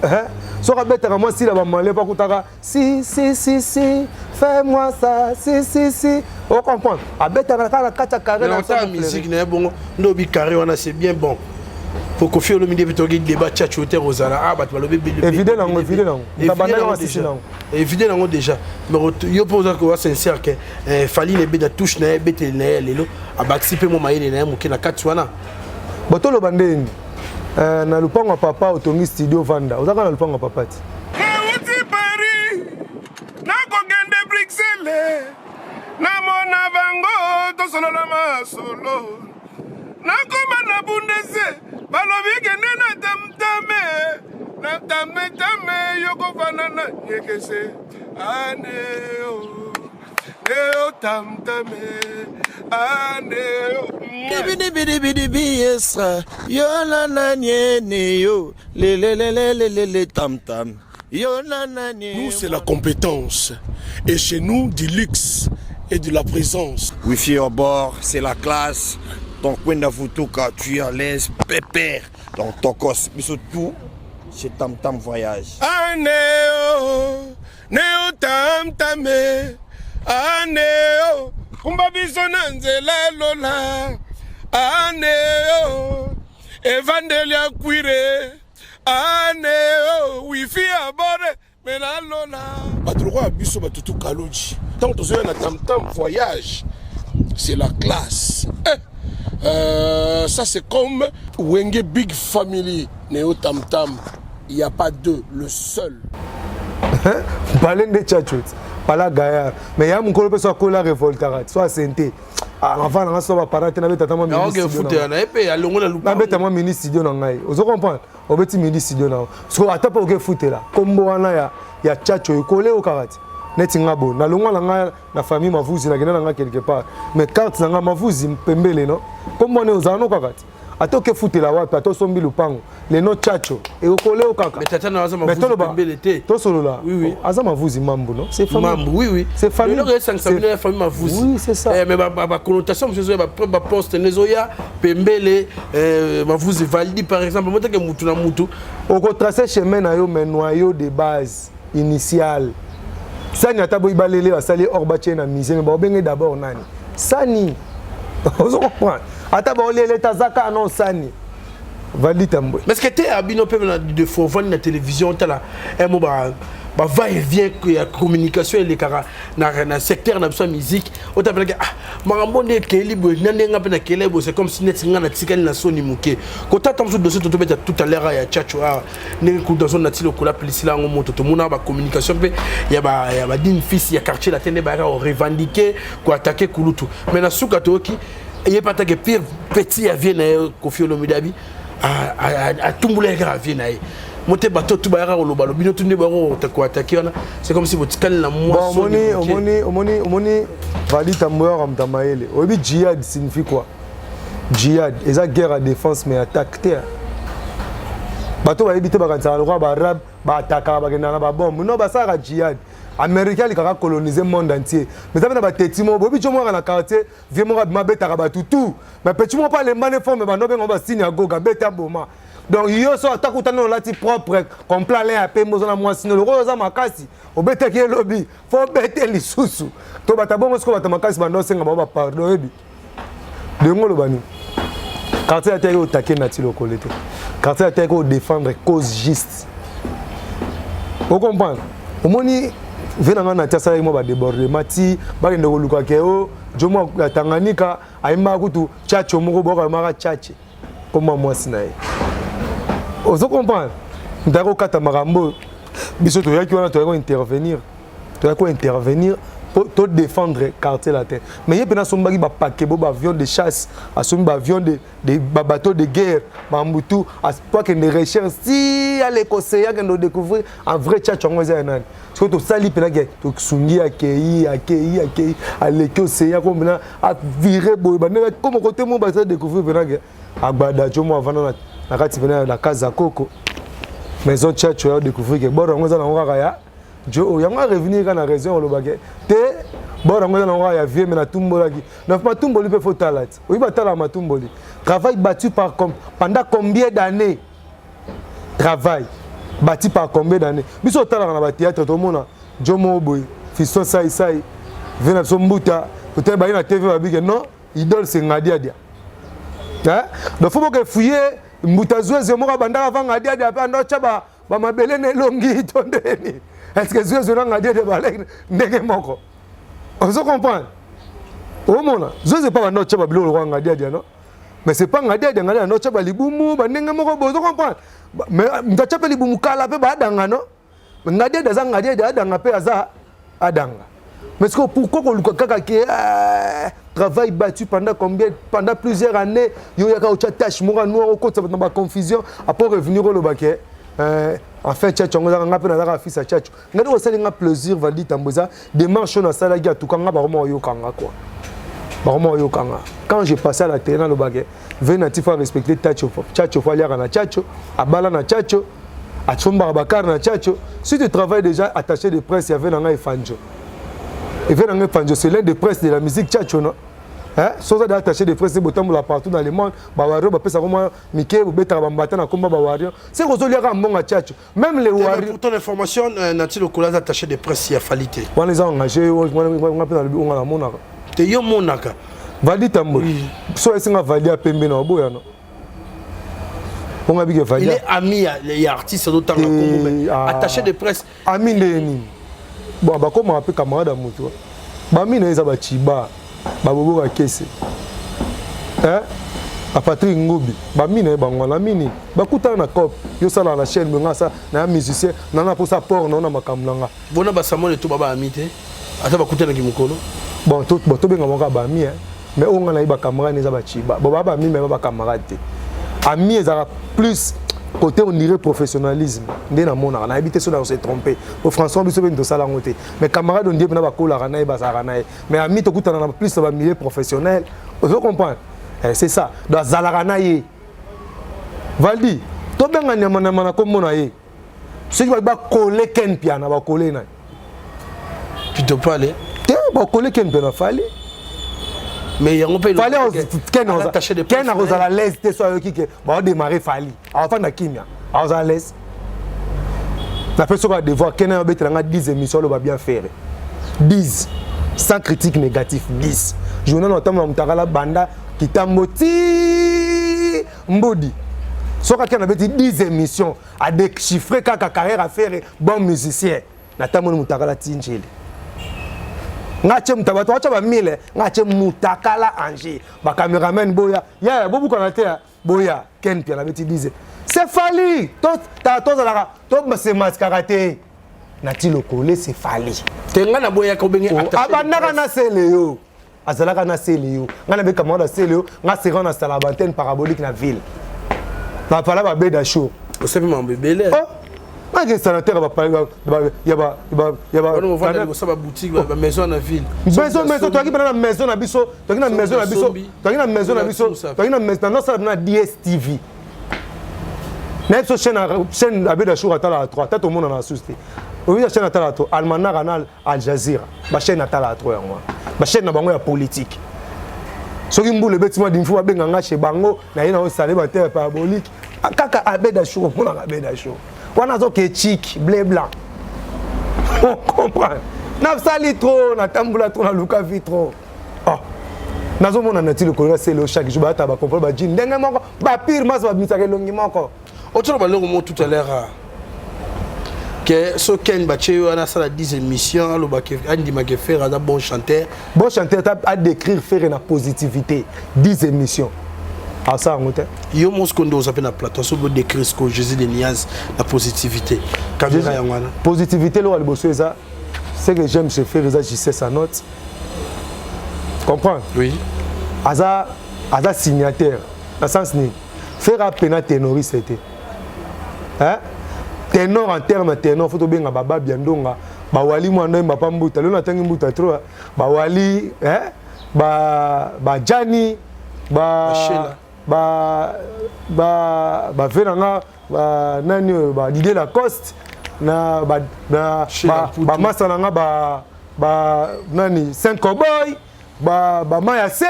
eh? soki abetaka mwa sila bamale mpo akutaka si si si si fais moi ça si si si o comprendre abetaka kaka na kati ya carré na musique na ye bongo nde obi carré wana c'est bien bon po Koffi Olomide mpe toyoki débat Tchatcho te kozala ah bato balobi evide nango evide nango tabandaki masisi nango evide nango déjà mais yo mpe oza kowa sincère ke eh, Fally na ebeta touche na ye ebeteli na ye lelo abakisi mpe mwa mayele na ye moke na kati wana botoloba ndeni eh, na lupango ya papa otongi studio vanda oza kaka na lupango ya papa ti nauti Paris nakokende Bruxelles namona bango tosolola masolo nakoma na bundese balobi kende na tamtame na tametame yokofanda na nyekese aneo neo tamtame aneo Dibidibidibidibi esra yo na nani yo lelelelelele tam tam yo na nani Nous, c'est la compétence. Et chez nous, du luxe et de la présence. Wifi au bord, c'est la classe. Donc, Kwenda Futuka, tu es à l'aise, pépère. Donc, Tokos, mais surtout, chez Tam Tam Voyage. Aneo, neo tamtame, aneo, kumba biso na nzela lola, aneo, evandeli ya kwire, aneo, wifi ya bore, mela lola. Bato lokola biso bato tu kaloji ntango tozoya na tamtam voyage c'est la classe eh, ça c'est comme Wenge Big Family Neo Tam Tam il y a pas deux le seul pale nde Tchatcho ti pala gaillard mais ya mokolo mpe so akola revoltaka so asente avant nanga so baparent te nabeta ata mwa nabeta mwa mini studio na ngai ozo comprendre obeti mini studio na yo siko ata mpe okefutela nkombo wana ya, ya Tchatcho ekole yo kaka ti neti nga boye nalongwa na ngai na famille Mavuzi nakenda na ngai quelque part mais carte na ngai Mavuzi pembele no nkombo wana ozala no kaka ti ata okefutela wapi ata osombi lupango leno Tchatcho ekokole yo kaka mais tata na aza Mavuzi pembele te tosolola oui, oui. aza Mavuzi mambu non c'est famille mambu oui oui c'est famille eloko esangisa bino ya famille Mavuzi oui c'est ça eh, mais ba, ba, ba connotation mosusu ya ba, ba poste nezoya pembele eh, Mavuzi Valdi par exemple moteke mutu na mutu okotrace chemin na yo mais noyau de base initial sani ata boyi balele basali or batie na musée mais baobenge d'abord nani sani ozo comprendre ata baolele te aza kaka non sani Valdi Tambwe parce que te abino mpe na de fois ovandi na télévision otala mo ba ba va et vient ya communication elekaka na, na secteur na biso ya musique otapelaki ah makambo nde ekeli boye na ndenge nga mpe nakele boye c'est comme si neti nga natikali na soni moke kotata mosusu dossier totobeta tout à l'heure ya Tchatcho awa ndenge kutu azo nati lokola pelisila yango moto tomona bacommunication mpe ya badine fils ya quartier latin nde bayaka korevendiquer koattaquer kulutu mais na suka toyoki ye mpe atake pire petit ya vie na ye Koffi Olomide abi atumbula kaka vie na ye mote bato tu bayaka koloba lobi no tu nde bayaka koattaquer wana c'est comme si botikali na mwa omoni omoni omoni omoni Valdi Tambwe yaka moto ya mayele oyebi jihad signifie quoi jihad eza guerre ya défense mais attaque te bato bayebi te bakanisaka lokola baarabe baatakaka bakendaka na babombe non basalaka jihad américain alikaka coloniser monde entier mais eza mpe na bateti moko boyebi tio moko na quartier vie moko abima abetaka bato tout mais petit moko mpe alembani forme bando benga basini ya goga beta boma donc yo so ata kutani olati propre complet alain ya pembe oza na mwasi no lokola oza makasi obetaki elobi fo obete lisusu to bata bongo sikoyo bato makasi bando osenga bango bapardon oyebi ndenge oloba nini Quartier latin ayaki kotake Nati Lokole te. Quartier latin ayaki kodefendre cause juste. Ocomprendre? Omoni ve na ngai Nati asalaki mwa badebordement ti bakende koluka ke o jomo ya Tanganyika ayembaka kutu chacho moko bokamaka chache koma mwasi na ye. Ozo comprendre? Moto ayaki kokata makambo oyo biso toyaki wana toyaki kointervenir toyaki kointervenir po to défendre quartier latin mais ye mpena asombaki bapaquebo baavion de chasse asombi baavion de, de babateau de guerre bambutu po akende recherche ti alekose akende odécouvrir en vrai tchatcho yango eza ya nani soki tosali mpena ke tosungi akei akei akei aleki oseya ko mpena avire boye bandenge koma kote mo baza découvrir mpena ke agbada jo mo avanda na kati mpena na kaza koko maison tchatcho ya découvrir ke bord yango eza nango kaka ya jo oyo yango arevenir kaka na raison oloba ke te bord yango eza nango kaka ya vie me natumbolaki na matumboli mpe fotala ti oyi batalaka matumboli travail battu par pendant combien d'années travail bâti par combien d'années biso otalaka na bathéâtre tomona jo moko boye fiston saisai vie na biso mbuta otali baye na tv babike non idole c'est ngadiadia hein? Donc faut boke fouiller mbuta zweze moko abandaka va ngadiadia mpe ando atya bamabele na elongi to ndeni est ce que zweze na ngadiadia baleki ndenge moko ozo comprendre omona zweze mpe abanda otya babiloko lokola ngadiadia non mais c'est pas ngadiadia ngadiadia ando otya balibumu bandenge moko boye ozo comprendre mais moto atya mpe libumu kala mpe baadanga no ngadiadia aza ngadiadia adanga mpe aza adanga mais sikoyo pourquoi koluka kaka ke eh, travail battu pendant combien pendant plusieurs années yo yaka otya tache moko ya noir okotisa bato na baconfusion après revenir oloba ke eh, en fait tchatcho yango ezaka nga mpe nazaka fils ya tchatcho nga nde osali nga plaisir valdi tambo eza démarche oyo nasalaki atuka nga bakoma oyoka nga quoi bakoma oyoka nga quand je passais à la télé naloba ke venati faut respecter tchatcho tchatcho fo aliaka na tchatcho abala na tchatcho asombaka bakar na tchatcho si tu travailles déjà attaché de presse ya ve na ngai efanjo eve na ngai efanjo c'est l'un des presse de la musique tchatcho non Hein? soza da attaché de presse botambola partout dans le monde bawario bapesaka mwa mike bobetaka bambata na komba bawario se kozoliaka mbongo ya tchatcho même les wario pour ton information euh, nati lokola aza attaché de presse ya fali te wana eza engagé nga mpe nalobi onga namonaka te yo monaka vali tamboli so esenga vali ya pembe na oboyana bonga bike il est ami ya, ya artiste azotanga kombo mais ah. attaché de presse ami nde nini bon bakomaka mpe camarade ya moto bami na ye eza bachiba babobo bakese eh? apatrik ngubi bami na ye bango wana mini bakutana na cop yo osalaka na chaîne nga asa na ya musicien nana mposa port na yo na makambo na nga bona basamuel eto baba ami te ata bakutanaki mokolo bon tobenga bango kaka baami eh. mais oyo ngai nayebi bacamarade eza bachiba bon baa baami mais ba bacamarade te ami ezalaka plus côté on dirait professionnalisme nde namonaka nayebi te soki se trompe po françois biso mpe tosala yango te mais camarade on dirait mpena bakolaka na ye bazalaka na ye mais ami tokutana na plus na bamilieu professionnel ozo comprendre eh, c'est ça donc azalaka na ye valdi tobenga nyama nyama na kombo na ye soki babi bakole ken piana bakole nani pito pale te bakole ken piana fali mais yango mpe fali ken akozala l'aise te so ayoki ke baodemare fali akofanda kimia akozala l'aise napesi soki adevoir ken ayobetela nga 10 émission aloba bien ferre 10 sans critique négatif 10 journal otambola motakala banda kitambo ti mbudi soki ake nabeti 10 émission adechiffre kaka carrière affaire bon musicien natamboli mutakala ti njele nga tie muta bato batya bamile nga tie mutakala ange bacameraman boya yaya bobukana te boya ken pia nabeti 10 c'est fali tozalaka tosemaskaka te na ti lokole c'est fali te nga naboyaka obenge oh, abandaka na sele yo azalaka na sele yo ngai nabe camarade ya sele yo ngai seran na sala bantene parabolique na ville bapala babeda show osepi mambo ebele oh! nake sénateur ya na ville maison maison toyaki mpena na maison na biso toyaki na maison na biso toyaki na maison na biso toyaki na maison nasala na dstv na biso chaîne abeda shour atalaka 3 ata tomonana susu te oyebi chaîne atalaka 3 almanaka na Al Jazeera ba chaîne atala trop yango ba chaîne na bango ya politique soki mbula ebeti mwa dimfu babenga nga chez bango na ye na osale ba terre parabolique ah, kaka abeda show omonaka abeda show wana azoke chik bleu blanc on comprend nasali trop natambola trop naluka vie trop oh. Nazomona nati lokolo na sele chaque jour baata bacomprendre bajine ndenge moko bapire masi babimisaka elongi moko. Otala balongo mo tout à l'heure ah. Ke so Ken batie yo wana asala 10 émissions alobaka andimaka Ferre aza bon chanteur. Bon chanteur ta a décrire Ferre na positivité 10 émissions. Asala yango te. Yo mosiko nde oza mpe na plateau soki odécrire siko Jésus de Niaz na positivité. Caméra yango wana. Positivité loka liboso eza ce que j'aime chez Ferre eza justesse sa note. Comprendre? Oui. Aza aza signataire na sens nini? Ferre apena ténoriste te. Hein? Ténor en terme ténor faut tobenga baba biandonga bawali mwana yemba pa mbuta lelo natangi mbuta trop bawali hein? Ba ba Jani ba ba ba ba ve na nga ba nani oyo ba Didier Lacoste na ba na ba, ba masa na nga ba ba nani Saint Cowboy ba ba Maya C.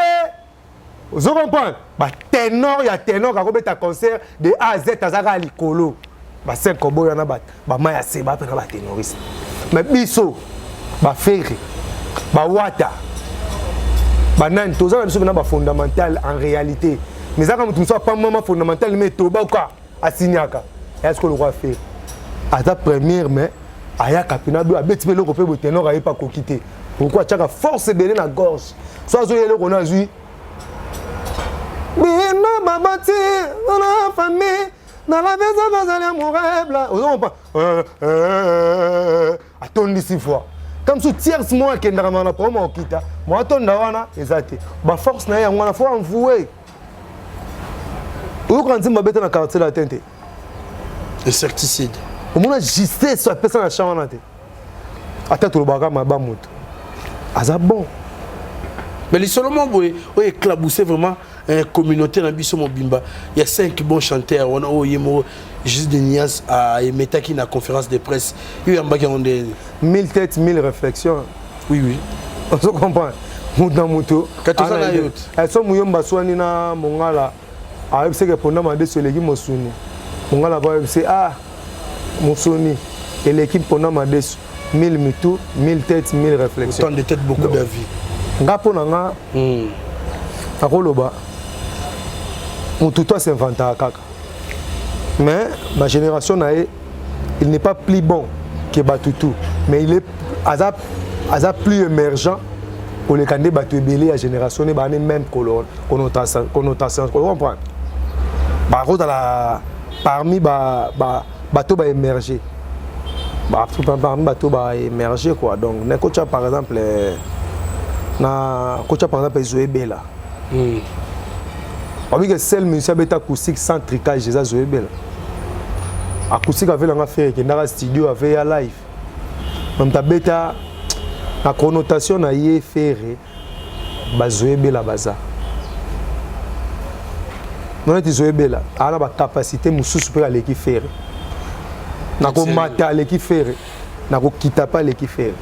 Ozo comprendre? Ba ténor ya ténor akobeta concert de A à Z azaka likolo. Ba Saint Cowboy wana ba ba Maya C ba pena ba ténoriste. Mais biso ba Ferre ba Wata ba nani toza na biso pena ba fondamental en réalité. Mais zaka mutu musu apamama fondamental mais toboka asignaka. Est-ce que le roi Ferre aza première mais ayaka pena abeti pe eloko pe boye ténor aye pa koki te. Pourquoi atiaka force ebele na gorge? So azoya eloko na azwi bino baboti na famille na la maison bazali amoureux ozo comprendre atondisi voix comme so tierce moko akendaka na problème akokita mo atonda wana eza te ba force na ye yango wana faut envouer oyoka nzembo abeta na quartier latin te insecticide omona justesse apesa na champ wana te ata tolobaka maba moto aza bon. Mais lisolo moko boye oyo éclaboussé vraiment communauté na biso mobimba ya 5 bons chanteurs wana oyo ye moko Juste de Nias aemetaki na conférence de presse yo yambaki yango ndenge mille têtes mille réflexions. Oui oui. Ozo comprendre moto na moto katoza na yo te so muyomba aswani na mongala ayebisi ke ponda madeso eleki mosuni mongala po ayebisi ah mosuni eleki ponda madeso. 1000 mitu 1000 têtes 1000 réflexions. Autant de têtes beaucoup d'avis. Nga po na nga nakoloba motu to as'inventaka kaka mais ma génération na ye il n'est pas plus bon que batutu mais il est aza aza plus émergent koleka nde bato ebele ya génération ne baane même connotation connotation comprendre bakozala parmi ba ba bato ba émerger parmi bato ba émerger quoi. Donc na kotia par exemple na kotia par exemple Zoé Bella. Babi ke seul musicien abeta acoustique sans tricage eza Zoé Bella. Acoustique avelanga Ferre ekendaka studio ave ya live moto abeta na connotation na ye Ferre bazoé Bella baza noneti Zoé Bella aza na bacapacité mosusu mpe aleki Ferre na komata aleki Ferre na kokita mpe aleki Ferre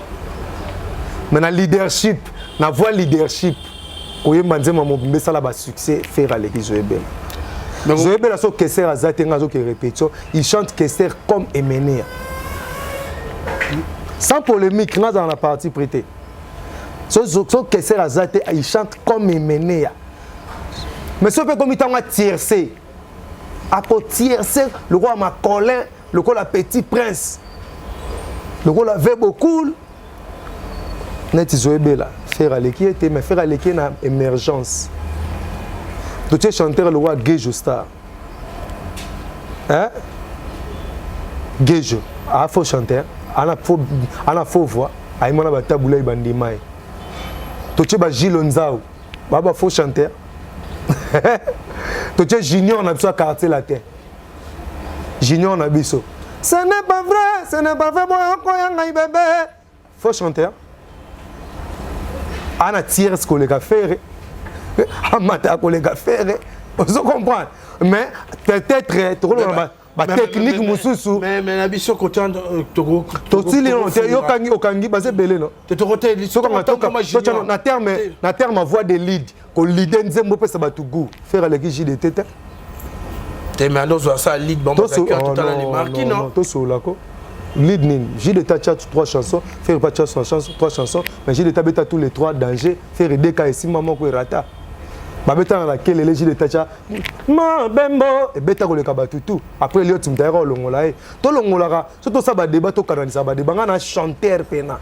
mais na leadership na voix leadership koyemba nzembo mobimba esala basuccès Ferre aleki Zoé Bella. Zoé Bella so Kester aza te nga azoke répétition il chante Kester comme Emenea sans polémique nga azala na parti pris te so Kester aza te il chante comme Emenea mais so mpe komi ntango atierce akotierce lokola Macolin lokola Petit Prince lokola Vebokul neti Zoé Bella. Ferre aleki ye te mais Ferre aleki ye na émergence. Totie chanteur lokola Gejo Star hein? Gejo a faux chanteur ana faux, ana faux voix ayimona batabula ye bandima ye. Totie ba Gilo Nzau ba ba faux chanteur totie Junior na biso ya quartier latin Junior na biso ce n'est pas vrai ce n'est pas vrai boyoko ya ngai bébé faux chanteur ana tierce koleka Ferre amata koleka Ferre ozo comprendre mais peut-être tokoloba ba technique mosusu mais na biso kotanda totili non te yokangi okangi baza ebele no na terme ya voix de lead kolide nzembo opesa bato goût Ferre aleki JDT te te mais andozwa sa lead tosolako. Lead nini? JDT atia trois chansons, Ferre pa atia trois chansons, trois chansons, mais JDT abeta tous les trois danger, Ferre deux cas esimba moko erata. Babeta na kelele JDT atia ma bembo ebeta koleka bato tout. Après Eliot moto ayaka kolongola ye. Tolongolaka so tosala ba débat tokanalisaka ba débat nga na chanteur pena.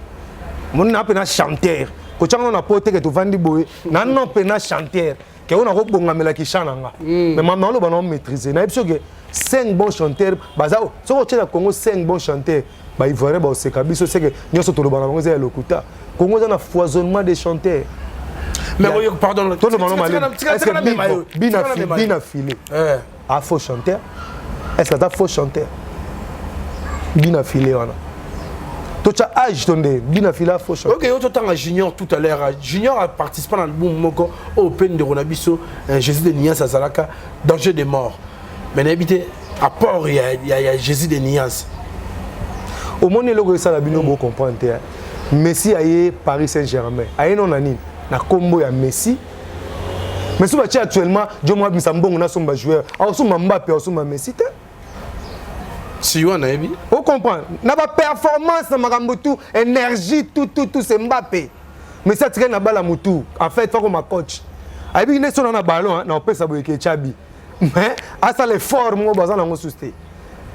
Moni na pena chanteur. Kotyanga na po te ke tovandi boye na non pena chanteur. Ke oyo nakobongamela kisha na nga. Mais mama oloba na maîtriser. Nayebi soki 5 bons chanteurs baza soki otie na Congo 5 bons chanteurs ba Ivoiriens baoseka biso seke nyonso toloba na bango eza ya lokuta. Congo eza na foisonnement des chanteurs. Mais oui, pardon. Toloba no malemi. Est-ce que bina bina filet. A faux chanteur. Est-ce que aza faux chanteur? Bina filet wana. Tocha âge tonde bina filet faux chanteur. OK, ototanga Junior tout à l'heure. Junior a participé dans l'album moko au Open de Ronabiso, Jésus de Nias azalaka danger de mort. Mais nayebi te apport ya, ya, ya Jésus de Nias. Omoni eloko esala bino bo comprendre te. Messi aye Paris Saint-Germain. Aye non na nini? Na kombo ya Messi. Mais soki batie actuellement Jomo abimisa mbongo na somba joueur, akosomba Mbappé, akosomba Messi te. Si wana nayebi. O comprendre? Na ba performance na makambo tout, énergie tout tout tout c'est Mbappé. Messi atikali na bala mutu. En fait, fako ma coach. Ayebi nde sona na ballon na opesa boye ke Chabi. Mais asala effort moko baza nango susu te.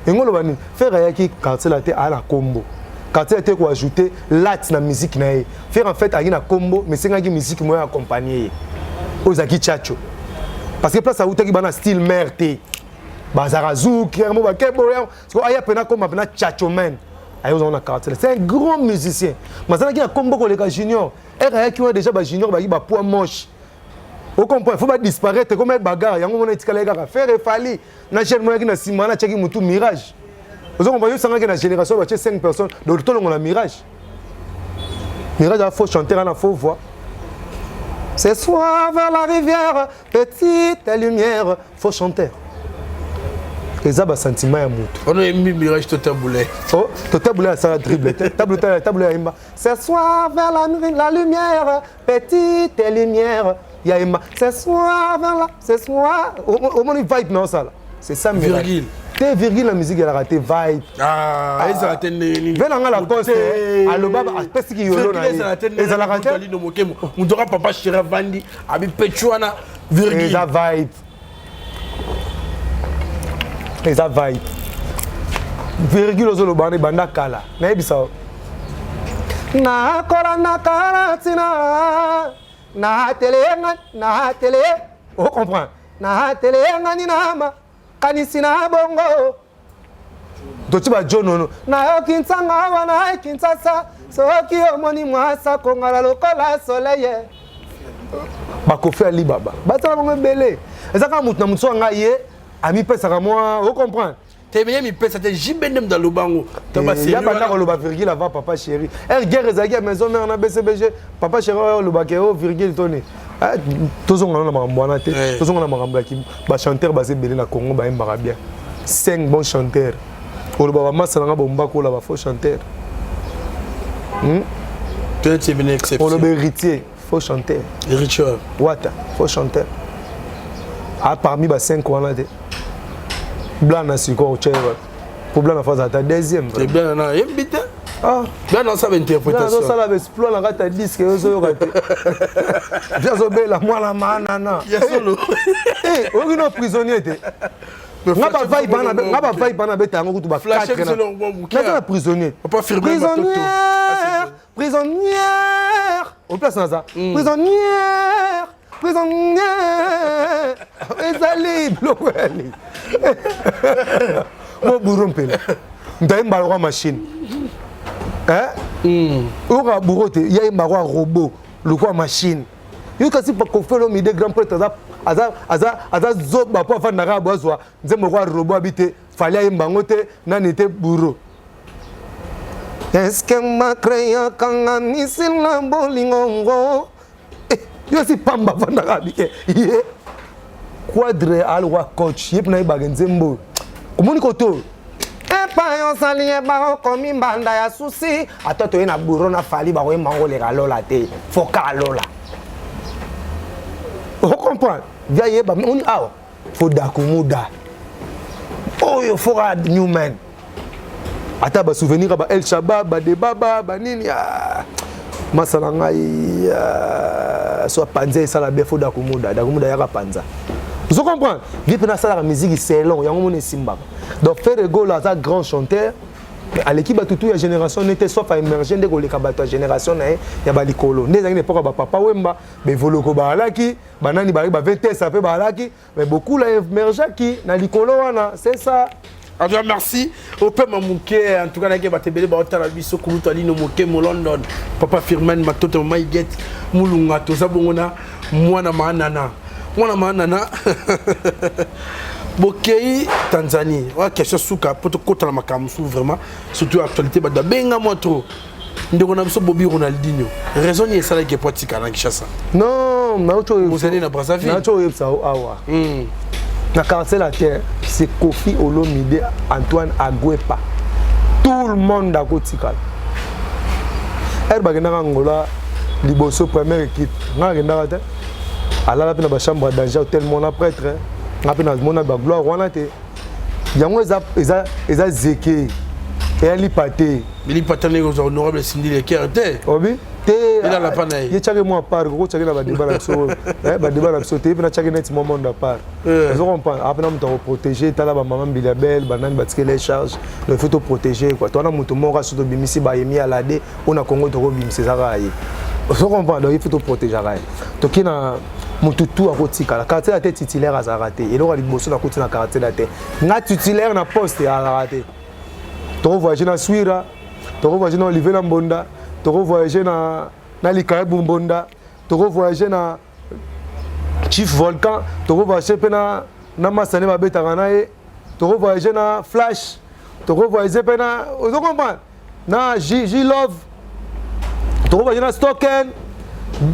Yango oloba nini? Ferre ayaki quartier la te aya na kombo. Quartier la te ko ajouter latte na musique na ye. Ferre en fait ayaki na kombo mais esengaki musique moko accompagner ye. Oyo ezalaki Tchatcho. Parce que place awutaki bana style mère te. Bazalaka zouk, yango bakebo yango. Aya pena koma pena Tchatcho man. Aye ozango na quartier. C'est un grand musicien. Mazalaki na kombo koleka Junior. Ere ayaki wana déjà ba Junior bayaki ba poids moche. Au comprend, il faut pas disparaître comme un bagarre. Yango mona etikala kaka Ferre Fally na chaîne moyaki na sima na chaki mutu Mirage. Ozo comprendre yo sangaki na génération ba 5 personnes donc tolongo na Mirage. Mirage a faux chanteur na faux voix. Ce soir vers la rivière, petite lumière, faux chanteur. Eza ba sentiment ya mutu. Ono yembi Mirage to taboulé. Oh, to taboulé asala dribble. Taboulé taboulé yemba. Ce soir vers la, la lumière, petite lumière. Ya yemba. Ce soir vers la, ce soir. Omoni vibe na osala. C'est ça Virgule. Te virgule la musique elle a raté vibe. Ah, ezala te ndenge nini. Ve na nga la poste aloba apesiki yolo na ye. Ezalaka te. Lino mokemo. Mutoka papa chéri avandi abi pechu wana virgule. Eza vibe. Eza vibe. Virgule ozoloba wana ebanda kala. Nayebisa nakola nakala ntina na telenga na tele o comprend na telengani na makanisi na bongo toti bajonono nayoki nsanga awa na Kinshasa soki omoni mwasa kongala lokola soleil bakofi alibaba bazala bango ebele eza kaka motu na motu so anga ye amipesaka mwa o comprendre te meye mipesa te JB nde moto aloba yango ya banda koloba virgule avant papa chéri r guerre ezalaki ya maison mère na BCBG papa chéri oyo olobaka o virgule toni tozonga na makambo wana te tozonga na makambo ya bachanteur baza ebele na Congo bayembaka bien 5 bons chanteurs oloba bamasa nanga bombakola ba faux chanteur oloba héritier faux chanteur héritier wata faux chanteur a parmi ba 5 wana te blana sikoyo otye po blana fo azala ta deuxième blana na yembi te blana osala interprétation azosala baexploit na kati ya disque ozoyoka te vi azobela mwana manana oyoki no prisonnier te nga bavai bana abeta yango kutu ba 4 naza na prisonnier prisonnière prisonnière au place naza prisonnière prisonnière ezali biloko yali mo bourreau mpela moto ayemba lokwa machine oyoka bourreau te ye ayemba lokwa robot lokwa machine yo kasi Koffi Olomide grand prêtre aza zoba mpo afandaka bo azwa nzembo lokwa robot abi te Fally ayemba yango te nani te bourreau eske makreyakanga misila bolingo yo si pamba afandaka abike ye quadre alwa coach ye mpena yebaka nzembo oyo omoni koto oyo epai osali ye baokomi mbanda ya susi ata toye na buro na Fally bakoyemba ngo oleka lola te foka lola ocomprendre via yeba oni awa fo dakumuda oyo foka newman Ata ba souvenir ba El Shabab, ba Debaba, ba nini ah. Masa na ngai ah, so panza esala bien faut dakumuda, dakumuda yaka panza. Vous comprenez? Vie pena sala musique selon yango mona esimbaka. Donc Ferre Gola aza grand chanteur aleki bato tu ya génération nete sauf a émerger nde koleka bato ya génération na ye ya balikolo nde ezalaki na epoka bapapa wemba bevoloko baalaki banani balaki bavetesa mpe baalaki mais bokula emergeaki na likolo wana c'est ça. En tout cas, merci. Opema Mouké, en tout cas, nake batebele baotala biso kulutu alino Mouké mo London. Papa Firmin Matoto Mama Iguette Mulunga toza bongo na mwana manana. Mwana manana. Bokei Tanzanie. Wa question suka poto kota na makambo mosusu vraiment surtout actualité bato babenga mwa trop. Ndeko na biso Bobby Ronaldinho. Raison ni esalaki po atika na Kinshasa. Non, nauti Bozali na Brazzaville. Nauti oyebisa yo awa. Na quartier latin, c'est Koffi Olomide, Antoine Agüepa. Tout le monde akotikala. Ere bakendaka Angola liboso première équipe. Nga akendaka te. Alala mpe na ba chambre ya danger hôtel mona prêtre. Nga mpe namona ba gloire wana te. Yango eza eza eza zeke. Eya lipa te. Lipa te ndenge ozwa honorable Cindy Leker te. Obi? Te. Elala pa na ye. Ye tiaki mwa part, koko tiaki na ba débat na biso. Eh ba débat na biso te, ye mpe na tiaki neti mwa monde à part. Ozo comprendre? Ape na moto akoprotéger, tala ba mama Mbilia Bel, banani batikeli ye charge. Donc il faut to protéger quoi. Towana moto moko aso tobimisi ba Yemi Alade, oyo na Congo tokobimisa eza kaka ye. Ozo comprendre? Donc il faut to protéger ye. Toki na motu tu akotikala. Quartier la te titulaire azalaka te. Eloko ya liboso nakoti na quartier la te. Nga titulaire na poste azalaka te. Toko voyager na Swira, toko voyager na Olivier na Mbonda, toko voyager na na Likaebu Mbonda, toko voyager na Chief Volcan, toko voyager pe na na Masane babetaka na ye, toko voyager na Flash, toko voyager pe na ozo comprendre na J, J Love, toko voyager na Stocken,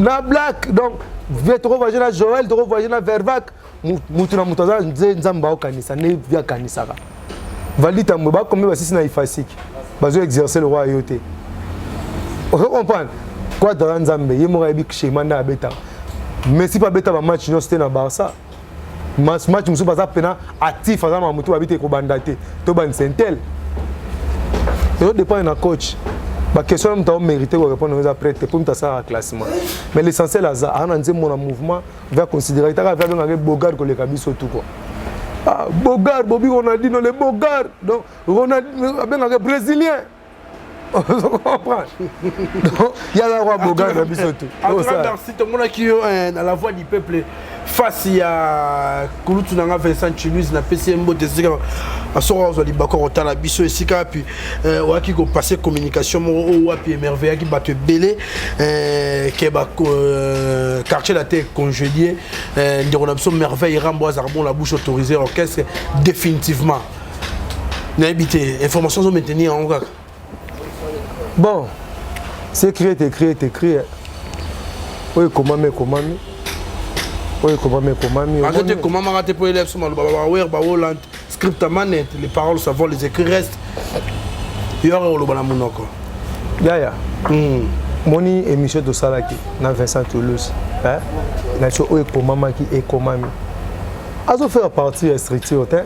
na Black, donc vie toko voyager na Joël, toko voyager na Vervac, mutu na mutu aza nze nzambe aokanisa nde vie akanisaka. Valdi Tambwe bakomi basisi na ifasiki bazo exercer le roi yo te. Ozo comprendre? Quoi tala nzambe ye moko ayebi schéma nde abetaka. Messi pa beta ba match nyonso te na Barça. Match match mosusu baza pena actif aza na mutu babi te kobanda te. To ba Sentel. Ezo dépendre na coach. Ba question na mutu mérité ko répondre eza prêt te pour mutu asala classement. Mais l'essentiel aza ana nzembo na mouvement va considérer taka va bengaka Bogard koleka biso tout quoi. Ah, Bogard, Bobby Ronaldinho, le Bogard. Donc, Ronaldinho, abengaka brésilien. Ozo comprendre? Donc, il y a la roi Bogard na biso tout. En tout cas, merci tomonaki yo na la voix du peuple face ya kulutu na nga Vincent Chilus na pesi ye mbote esika asoko azwa libako kotala biso esika wapi oyaki kopasser communication moko oyo wapi emerveillaki bato ebele ke ba quartier la te congédié ndeko na biso Merveille Rambo azalaka bon la bouche autorisée orchestre définitivement. Nayebi te information ozo maintenir yango kaka. Bon, c'est écrit, est écrit, est écrit. Oyo ekomami ekomami. Oyo ekomami ekomami. Ate te ekomamaka te mpo élève so maloba ba wer ba Holland script manette les paroles savent les écrits restent. Yo aka koloba na monoko. Yaya. Moni émission tosalaki na Vincent Toulouse. Hein? Na biso oyo ekomamaki ekomami. Azo faire partie ya structure te.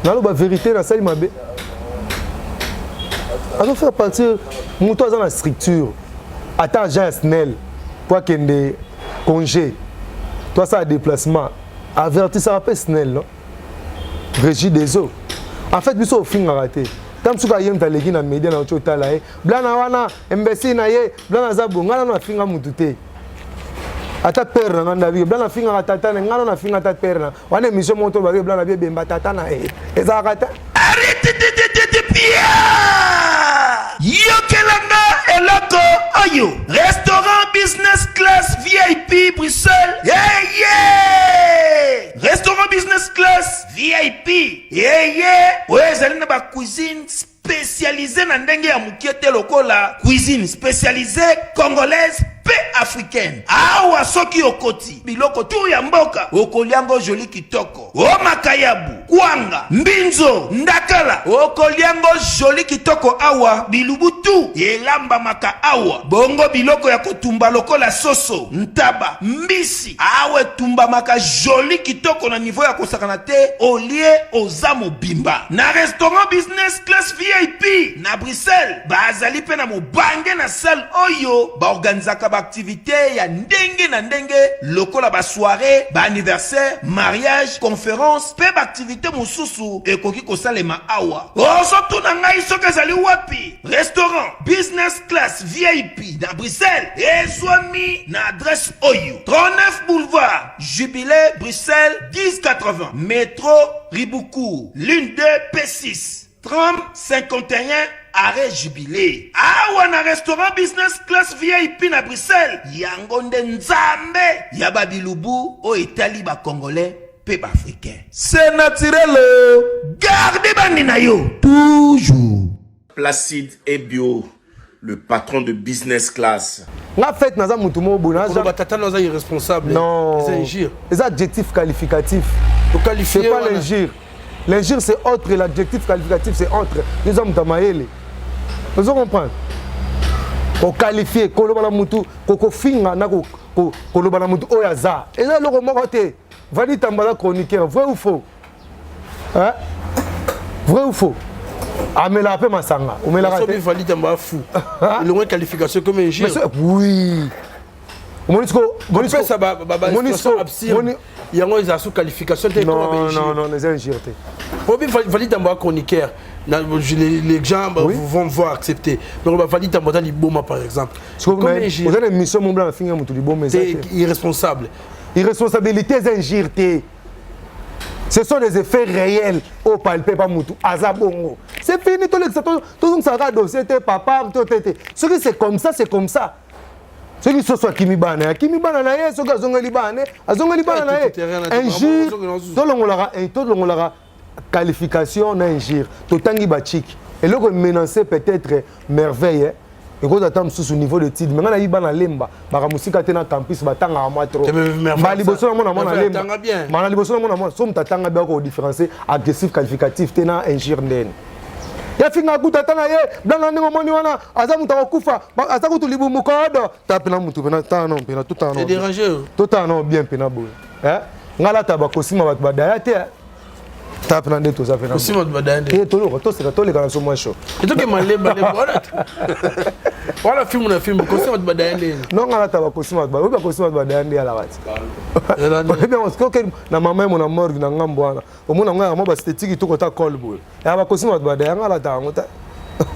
Naloba vérité nasali mabe. Azo faire partie moto aza na structure. Ata agent ya SNEL po akende congé. To asala déplacement. Avertissaka mpe SNEL, non? Régie des eaux. En fait, biso ofingaka te. Tant soki aye moto aleki na media na oti otala ye. Blana wana imbécile na ye, blana aza bo, nga nano afinga mutu te. Ata père na nga ndabi, blana afingaka tata na nga nano afinga ata père na. Wana émission moko to babi blana bi ebemba tata na ye. Ezalaka te. Yokelanga eloko oyo restaurant business class VIP Bruxelles. Yeah, yeah! Restaurant business class VIP. Yeah, yeah! Oyo ezali na ba cuisine spécialisée na ndenge ya mokie te lokola cuisine spécialisée congolaise pe africaine. Awa soki okoti biloko tu ya mboka okoliango joli kitoko. O makayabu, kwanga, mbinzo, ndakala, okolia ngo joli kitoko awa bilubu tout elambamaka awa. Bongo biloko ya kotumba lokola soso, ntaba, mbisi awa etumbamaka joli kitoko na niveau ya kosakana te, olie oza mobimba. Na restaurant business class VIP na Bruxelles bazali pe na mobange na salle oyo ba organisaka ba activites ya ndenge na ndenge lokola ba soiree, ba anniversaire, mariage, conference pe ba activites mosusu ekoki kosalema awa. Ozotuna ngai soki ezali wapi? Restaurant Business Class VIP na Bruxelles ezwami na adresse oyo 39 boulevard Jubilé Bruxelles 1080 metro Riboucourt ligne 2 P6 tram 51 arrêt Jubilé. Awa na restaurant Business Class VIP na Bruxelles, yango nde nzambe ya ba bilubu oyo etali ba Congolais pe ba Africains. C'est naturel, oh. Garde bandi na yo toujours. Placide Ebio, le patron de business class. Nga fête naza mutu moko boye naza Koloba tata naza irresponsable. Non. Eza injure. Eza adjectif qualificatif. Qualifié C'est pas l'injure. L'injure c'est autre et l'adjectif qualificatif c'est entre. Eza mutu ya mayele. Ozo comprendre? Koqualifier, koloba na mutu, kokofinga na koloba na mutu oyo aza. Eza eloko moko te. Vadi Tamba aza chroniqueur, vrai ou faux? Hein? Vrai ou faux? Amelaka mpe masanga. Omelaka te. Vadi Tamba fou. Elongo qualification comme injure. Oui. omoni siko kopesa ba yango eza sous qualification te non non non eza injure te obi Valide Tamba chroniqueur les gens oui. vont voir accepter donc ba Valide Tamba liboma par exemple oza na émission mobla na finga moto liboma eza irresponsable Irresponsabilité eza injure te. Ce sont des effets réels oyo palpe pa mutu aza bongo. C'est fini tolekisa tozongisaka kaka dossier te papa to te te. Soki c'est comme ça, c'est comme ça. Soki soso akimi bana akimi bana na ye, soki azongeli bana ne azongeli bana na ye. Injure tolongolaka tolongolaka qualification na injure. Totangi ba chiki. Eloko menacer peut-être merveille eh? Ekozala ata mosusu niveau de titre, mais ngai nayebi bana lemba baka mosika te na campus batangaka mwa trop. Mbala liboso namona mwana lemba, mbala liboso namona mwana so moto atanga bien ako différencier agressif qualificatif te na injure ndeni ya finga kuta ata na ye blanga ndenge omoni wana aza moto akokufa aza kutu libumu kodo ta mpena motu mpena tano mpena totala nao bien mpena boye ngai lata bakosima bato badaya te ta mpena nde toza mpena toloka toseka toleka na so mwa show etoke malemba wana wana filmu na filmu kosima bato badaya nde non ngai lata bakosima bato oyebi bakosima bato badaya nde alaka ti oyebi yango soki na mama yemo na morgue na ngambo wana omona ngai yango bastetiki kitoko ta col boye ya bakosima bato badaya ngai alata yango te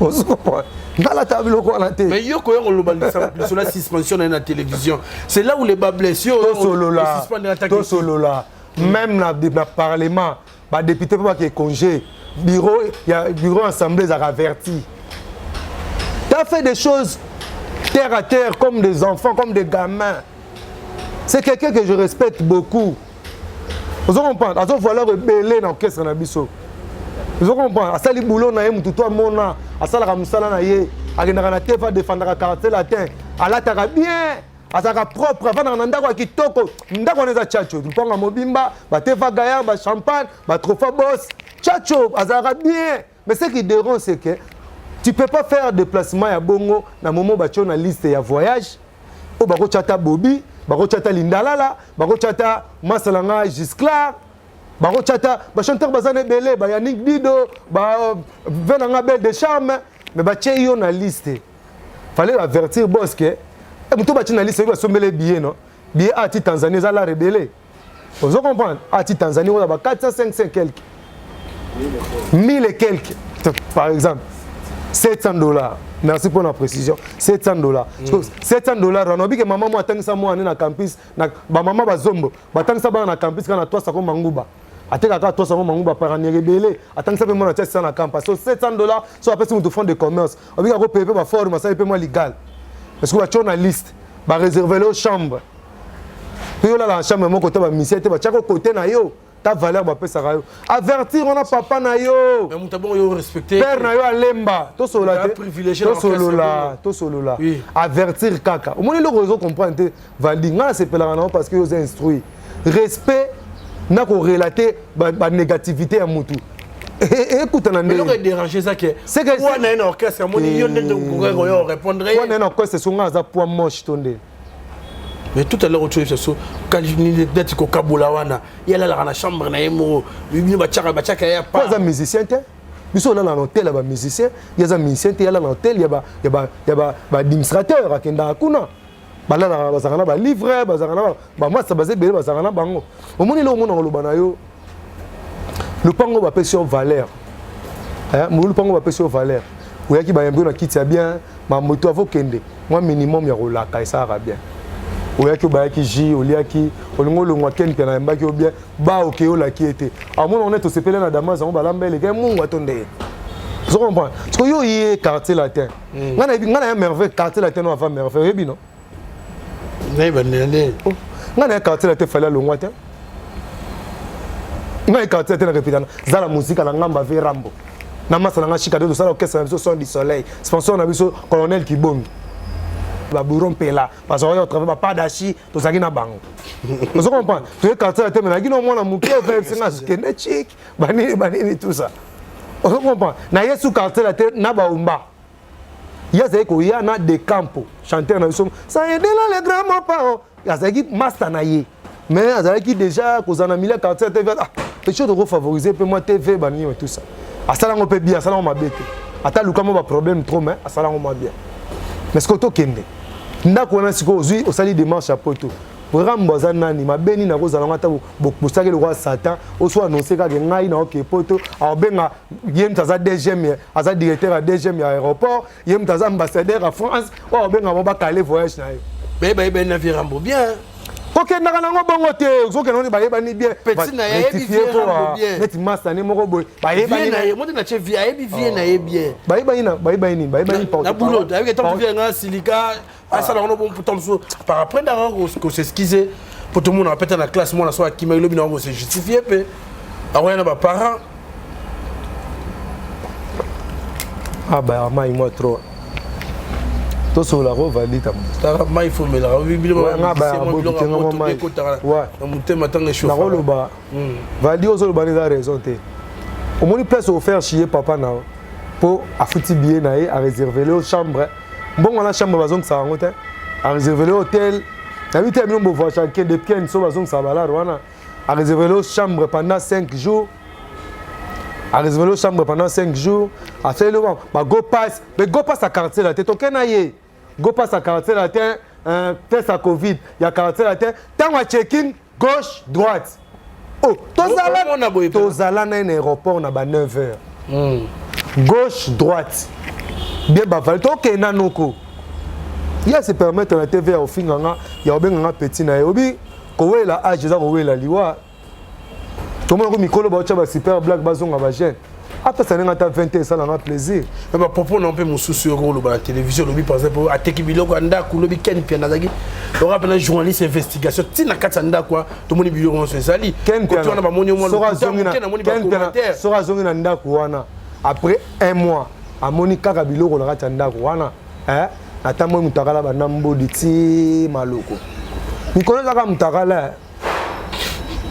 ozokomprendre ngai alata biloko wana te mais yo koya koloba lisolo ya suspension na ye na télévision c'est là où les bas blesse yo tosolola tosolola même na, na parlement badepute mpe bake congé bureau ya bureau assemblée ezalaka averti. T'as fait des choses terre à terre comme des enfants, comme des gamins. C'est quelqu'un que je respecte beaucoup. Ozo comprendre? Azo valeur ebele na orchestre na biso. Ozo comprendre? Asali boulot na ye mutu to amona, asalaka musala na ye, akendaka na TV adefendaka quartier latin, alataka bien. Azalaka propre, avandaka na ndako ya kitoko. Ndako wana eza Tchatcho, lupanga mobimba, ba teva gaillard, ba champagne, ba trophée boss. Tchatcho azalaka bien. Mais ce qui dérange c'est que tu peux pas faire déplacement ya bongo na moment batio na liste ya voyage. Oyo bakotya ata Bobby, bakotya ata Lindalala, bakotya ata masala nga Gisclar, bakotya ata ba chanteur baza na ebele, ba Yannick Dido, ba ve na nga Belle de Charme, mais batie yo na liste. Fallait avertir boss que moto batie na liste oyo basombele billet non? Billet a ti Tanzanie eza la rebelle. Ozo comprendre? A ti Tanzanie oza ba 400 500 quelque. 1000 et quelques par exemple. 700 $. Merci pour la précision. 700 $. 700 $, on a dit que maman moi atangisa moi na campus na ba maman ba zombo, ba tangisa bana na campus kana toi sako manguba. Ateka ka toi sako manguba par en rebelle, atangisa pe moi na tia na campus. So 700 $, so apesi mutu fond de commerce. Obika ko payer pe ba forme, ça pe moi légal. Parce que ba tio na liste, ba réserver le chambre. Pe yo la la chambre moko to ba mission te ba tchako côté na yo. Ta valeur bapesaka yo. Avertir wana papa na yo. Mais moto abongo yo respecter. Père na yo alemba. Tosolola te. Tosolola, tosolola. Oui. Avertir kaka. Omoni eloko ozo comprendre te, Valdi, nga nasepelaka na yo parce que yo oza instruit. Respect Na ko relater ba, ba négativité ya mutu. Ekutana ndenge. Eloko déranger ça que c'est que poids na na orchestre amoni yo ndenge okoki koyo répondre. Poids na na orchestre songa aza poids moche to nde. Mais tout à l'heure tu es so neti kokabola wana ye alalaka na chambre na ye moko bino batiaka batiaka ye pa aza musicien te biso olala na hotel ya bamusicien ye aza musicien te ye alala na hotel ya baadministrateur akendaka kuna balalaka bazalaka na balivre bazalaka na bamasa baza ebele bazalaka na bango omoni eloko mona koloba na yo lopango bapesi yo valeur eh, lopango bapesi yo valeur oyaki bayambi yo na kiti ya bien mamoto avokende mwa minimum ya kolaka esalaka bien oyaki obayaki ji oliaki olingi olongwa ken mpe nayambaki yo bien ba okei olaki ye te amona one tosepele na damas yango balamba eleka mungwa to ndeye ozo comprendre siko yo ye quartier latin hmm. nga nayebi nga na ya merveille quartier latin no avant merveille oyebi no nayeba nde oh. nga na ya quartier latin fali alongwa te nga ye quartier latin na repetana zala mosika na ngamba ve rambo na masa na nga shika te tosala orchestre na biso son du soleil sponsor na biso colonel kibongi babureau mpela bazalaki kotravaille bapadashi tozalaki na bango ozo comprendre toye quartier latin me nayaki na mwana moke opesinga kende chik banini banini tout ça ozo comprendre na ye su quartier latin na baumba ye azalaki koya na de campo chanteur na biso saedela le grand mopao azalaki master na ye mais azalaki déjà kozala na milieu quartier tv ah petit toko favoriser mpe mwa tv banini tout ça asala yango mpe bien asala yango mabe te ata luka mwa baproblème trop mais asala yango mwa bien mais sikoyo tokende ndako wana sikoyo ozwi osali démarche ya poto rambo aza nani mabe nini akozala yango ata bosalaki lokola satan oso annonce kaka ngai na oke poto akobenga ye moto aza dgm aza directeur ya dgm ya aéroport ye moto aza ambassadeur ya france oyo akobenga bango bakale voyage na ye bayeba na vie rambo bien kokendaka nango bongo te ozokenda ngo bayebani bien neti masta ne moko boye bayebani vie na ye bien bayebani bayebani nini bayebani na boulot ayebi ke ntango vie nga silika asala yango bongo ntango mosusu par après ndanga kosexcuse mpo tomona apeta na classe mwana so akima elobi nango kose justifie mpe akoya na baparent ah ba mai mwa trop tosolola ko valita tala mai fomelaka na motema ntango echauffakoloba hmm. valdi ozoloba na eza raison te omoni place ofaire chier papa na yo mpo afuti billet na ye areservele yo chambre mbongo wana chambre bazongisaka yango te areservele hotel nayebi te bino bovoyagake depuis ken so bazongisaka balare wana areservele yo chambre pendant 5 jours areservele yo chambre pendant 5 jours asaleli yo bago pass mais go pass ya quartier la te toke na ye go pass ya quartier la te euh, test ya covid ya quartier la te ntango ya checking gauche droite oh tozala tozala na ye na aéroport na ba 9 heures mm. gauche droite bien bavali tokenda noko ye ase permettre na tv ya kofinga nga ya kobenga nga petit na ye obi kowela age eza kowela liwa tomona ko mikolo baotya ba super black bazonga ba jeune apesa ndenge ata 20 esala nga plaisir me bapropos na mpe mosusu yo koloba na télévision olobi par exemple ateki biloko ya ndako olobi ken piana azalaki loka mpena journaliste investigation ntina kati ya ndako tomoni biloko nyonso ezali kote wana bamoni yo mwanamoni soki azongi na ndako wana après un mois amoni kaka biloko na kati ya ndako wana eh, natamboli motakala banda mbodi ti maloko mikolo ezaka motakala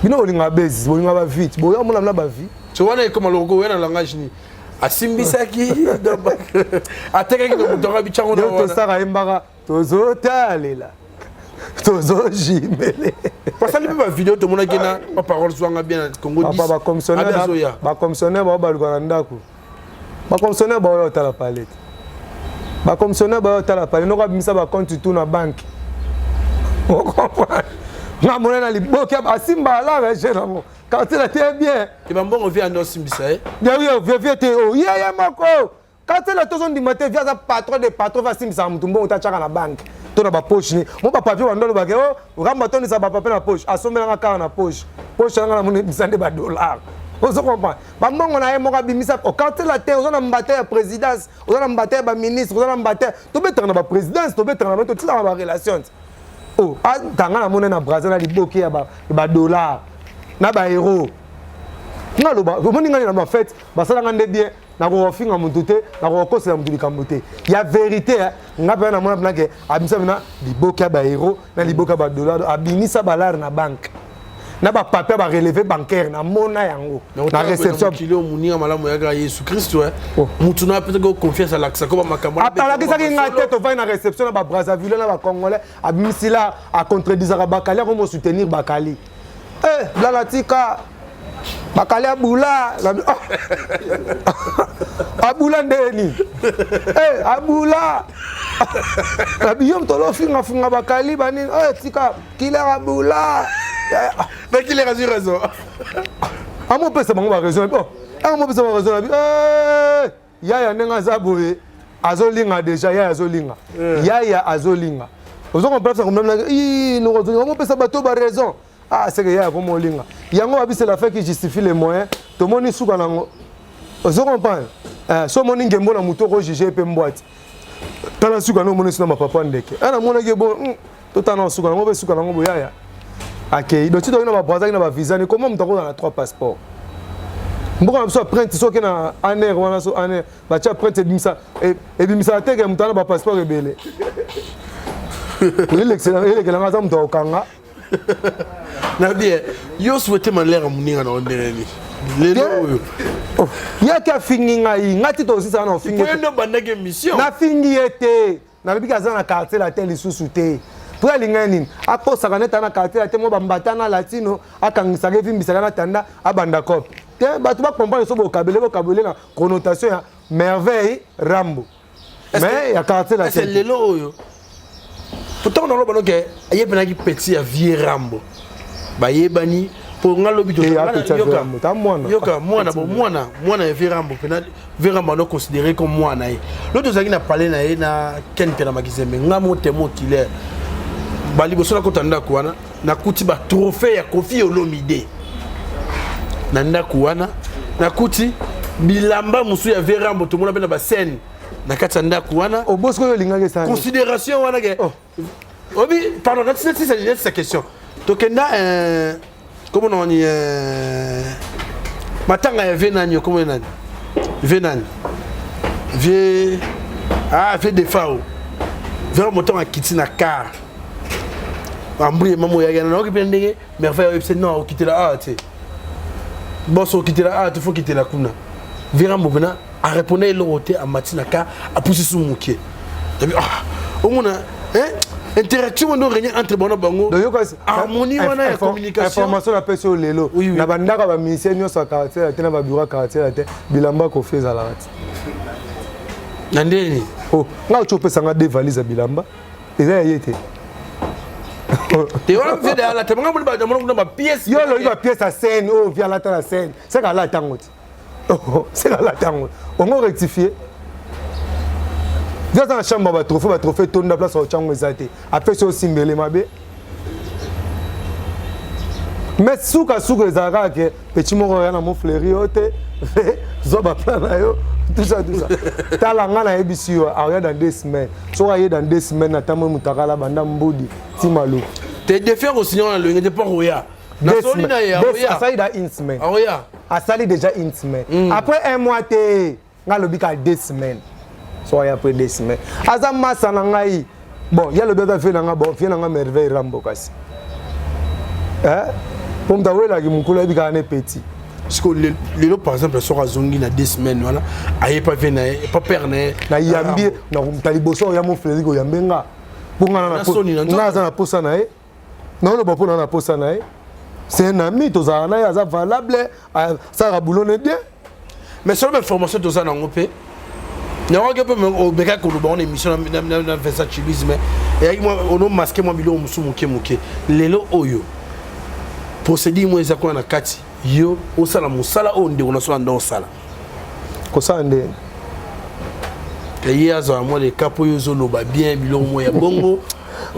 bino bolinga bezi bolinga bavite boya omona bina bavie so wana ekoma loko oya na langage nini asimbisaki atekaki na moto yango abityango na wana tosaka ayembaka tozotalela tozojimele basali mpe bavideo tomonaki na baparole zwanga bien na congo bacommissionnaire bao baluka na ndako bacommissionnaire baoya otala pale te bacommissionnaire baoya otala pale noko abimisa bacompte tout na banke ocomprendre nga mona na liboke asimba alaka jeune yango quartier la te bien te bambongo vie ando osimbisa ye vie vie te o ye ye moko quartier la tozondima te vie aza patron de patron vie asimbisaka motu mbongo te atiaka na banke to na bapoche ne mo bapapier bando alobake o oh, ramba atondisa bapapier na poche asombelanga kaka na poche poche yanga namoni ebisa nde badollar ozo comprendre bambongo na ye moko abimisa o quartier la te oza na mbata ya présidence oza na mbata ya baministre oza na mbata tobetaka na baprésidence tobetaka na totikaka na barelation te oh tanga na mona na Brazza na liboke ya ba ba dollars na ba euros nga loba omoni nga na ba fête basala nga nde bien nakokofinga motu te nakokosela motu likambo te ya verité eh, nga mpenza namona mpena ke abimisa mpena liboke ya ba euro na liboke ya ba dollar abimisa balare na banque Na ba papier ba relevé bancaire na mona yango na réception. Mokili oyo moninga malamu yaka Yesu Kristo eh. Oh. Mutu na apesaki yo confiance alakisaka ba makambo. Atalakisaki ngai te tovandi na réception na ba Brazzaville na ba Congolais abimisila a contredisaka Bakali akomo soutenir Bakali. Eh, blana tika bakali abula oh. abula ndeni eh, abula nabi yo moto olofingafinga bakali banini eh, tika killer abula mais killer azwi raison amopesa bango baraison oh, amopesa baraison nabi eh, yaya ndenge aza boye azolinga deja yaya azolinga eh. yaya azolinga ozo comprendre comprendre amopesa bato baraison ah seke yaya akoma olinga yango babi c'est la fin qui justifie les moyens tomoni suka nango ozo comprendre eh, so omoni ngembo na motu okojuge mpe mbwati tala suka no omoni sina mapapa ndeke eh, namonaki bo hmm, totala na suka nango mpe suka nango boyaya akei donc ti toki na babrazaki na bavisa ni comment moto akozala na trois passeport mboka na biso aprente soki na aner wana so aner batya printe ebimisa ebimisaka te ke moto ana bapasseport ebele elekela nga aza moto akokanga na bien yo souhaite malheur ya moninga na yo ndenge nini lelo oyo oh, yaki afingi ngai ngai ti tozisaka na ofingi obandaki émission nafingi ye te nalobiki aza na quartier latin lisusu te mpo alingai nini akosaka neti na quartier latin mo bambata na latino akangisaka evimbisaka na tanda abanda cope te bato bacomprendre so bokabele bokabele na connotation ya merveille rambo mais ya quartier latin lelo oyo pourtant naloba noke ayebanaki petit ya vieux rambo bayebani mpo nga lobi yoka mwana bo mwana mwana ya vieux rambo mpena vieux rambo ano considéré comme mwana ye lo tozalaki na palais na ye na ken mpe na makizembe nga motemo oculaire baliboso nakota ndako wana nakuti batrophée ya kofi olomide na ndako wana nakuti bilamba mosusu ya vieux rambo tomona mpe na bascène na kati ya ndako wana obosi oyo olingaki esala considération wana ke oh. obi pardon natisa question tokenda euh, komona wani euh, matanga ya vie nani okomona nani vie nani vie ah vie defao vera motongo akiti na car ambrie mama oyaki na nayoki mpe ndenge merveille oyebisa non okitela awa te boso okitela awa te fo okitela kuna vera mbopena areponda eloko te amati na ka apusi su moke ah, omona interaction wana règne entre bango na bango harmonie wana ya communication information napesi oyo lelo na bandako ya baministère nyonso ya quartier te na babiro ya quartier te bilamba kofi ezalaka te na ndeni oh, nga oki opesa nga de valise ya bilamba eza ya ye te te wana vie alata nga moni bato mona kuna bapièce yo olobi bapièce ya scène oyo vie alata na scène seka alata yango te Oh, c'est la lata yango ongo rectifier aza na chambre ya batrophée batrophée etonda place aotya yango eza te apesi osimbele mabe mais sukasuka ezalaka kaka ke petit moko oya na mofleri yo te zwa baplan na yo tout ça tout ça tala nga nayebisi yo aoya dans deux semaines soki aye dans deux semaines natamboli motakala banda mbudi ti maluku te defi akosinya wana loyenge te mpo akoya nasoli na ye asali da une semaine aoya asali déjà une semaine mm. après un mois te nga alobi kaka deux semaines so aya après deux semaines aza masa na ngai bon ye alobi aza vie na ngai bon vie na ngai merveille rambo kasi eh? po moto awelaki mokolo ayebi kaka ne petit siko lelo par exemple soki azongi na deux semaines wana aye pa vie na ye pa père na ye nayambi ye na liboso oya mo frédéric oyambe nga mpo nga aza na posa na ye naoloba mpo na na posa na ye c'est un ami tozalaka na ye aza valable asalaka boulot ne bien mais solo bainformation toza nango mpe nayoki mpe omekaki koloba wana émission na Vincent Chiluise mais eyaki ono masque mwa biloko mosusu moke moke lelo oyo procédure moko eza kuna na kati yo osala mosala oyo ndeko na so na ndo osala kosala nde ye azala mwa leka mpo yo ozoloba bien biloko moko ya bongo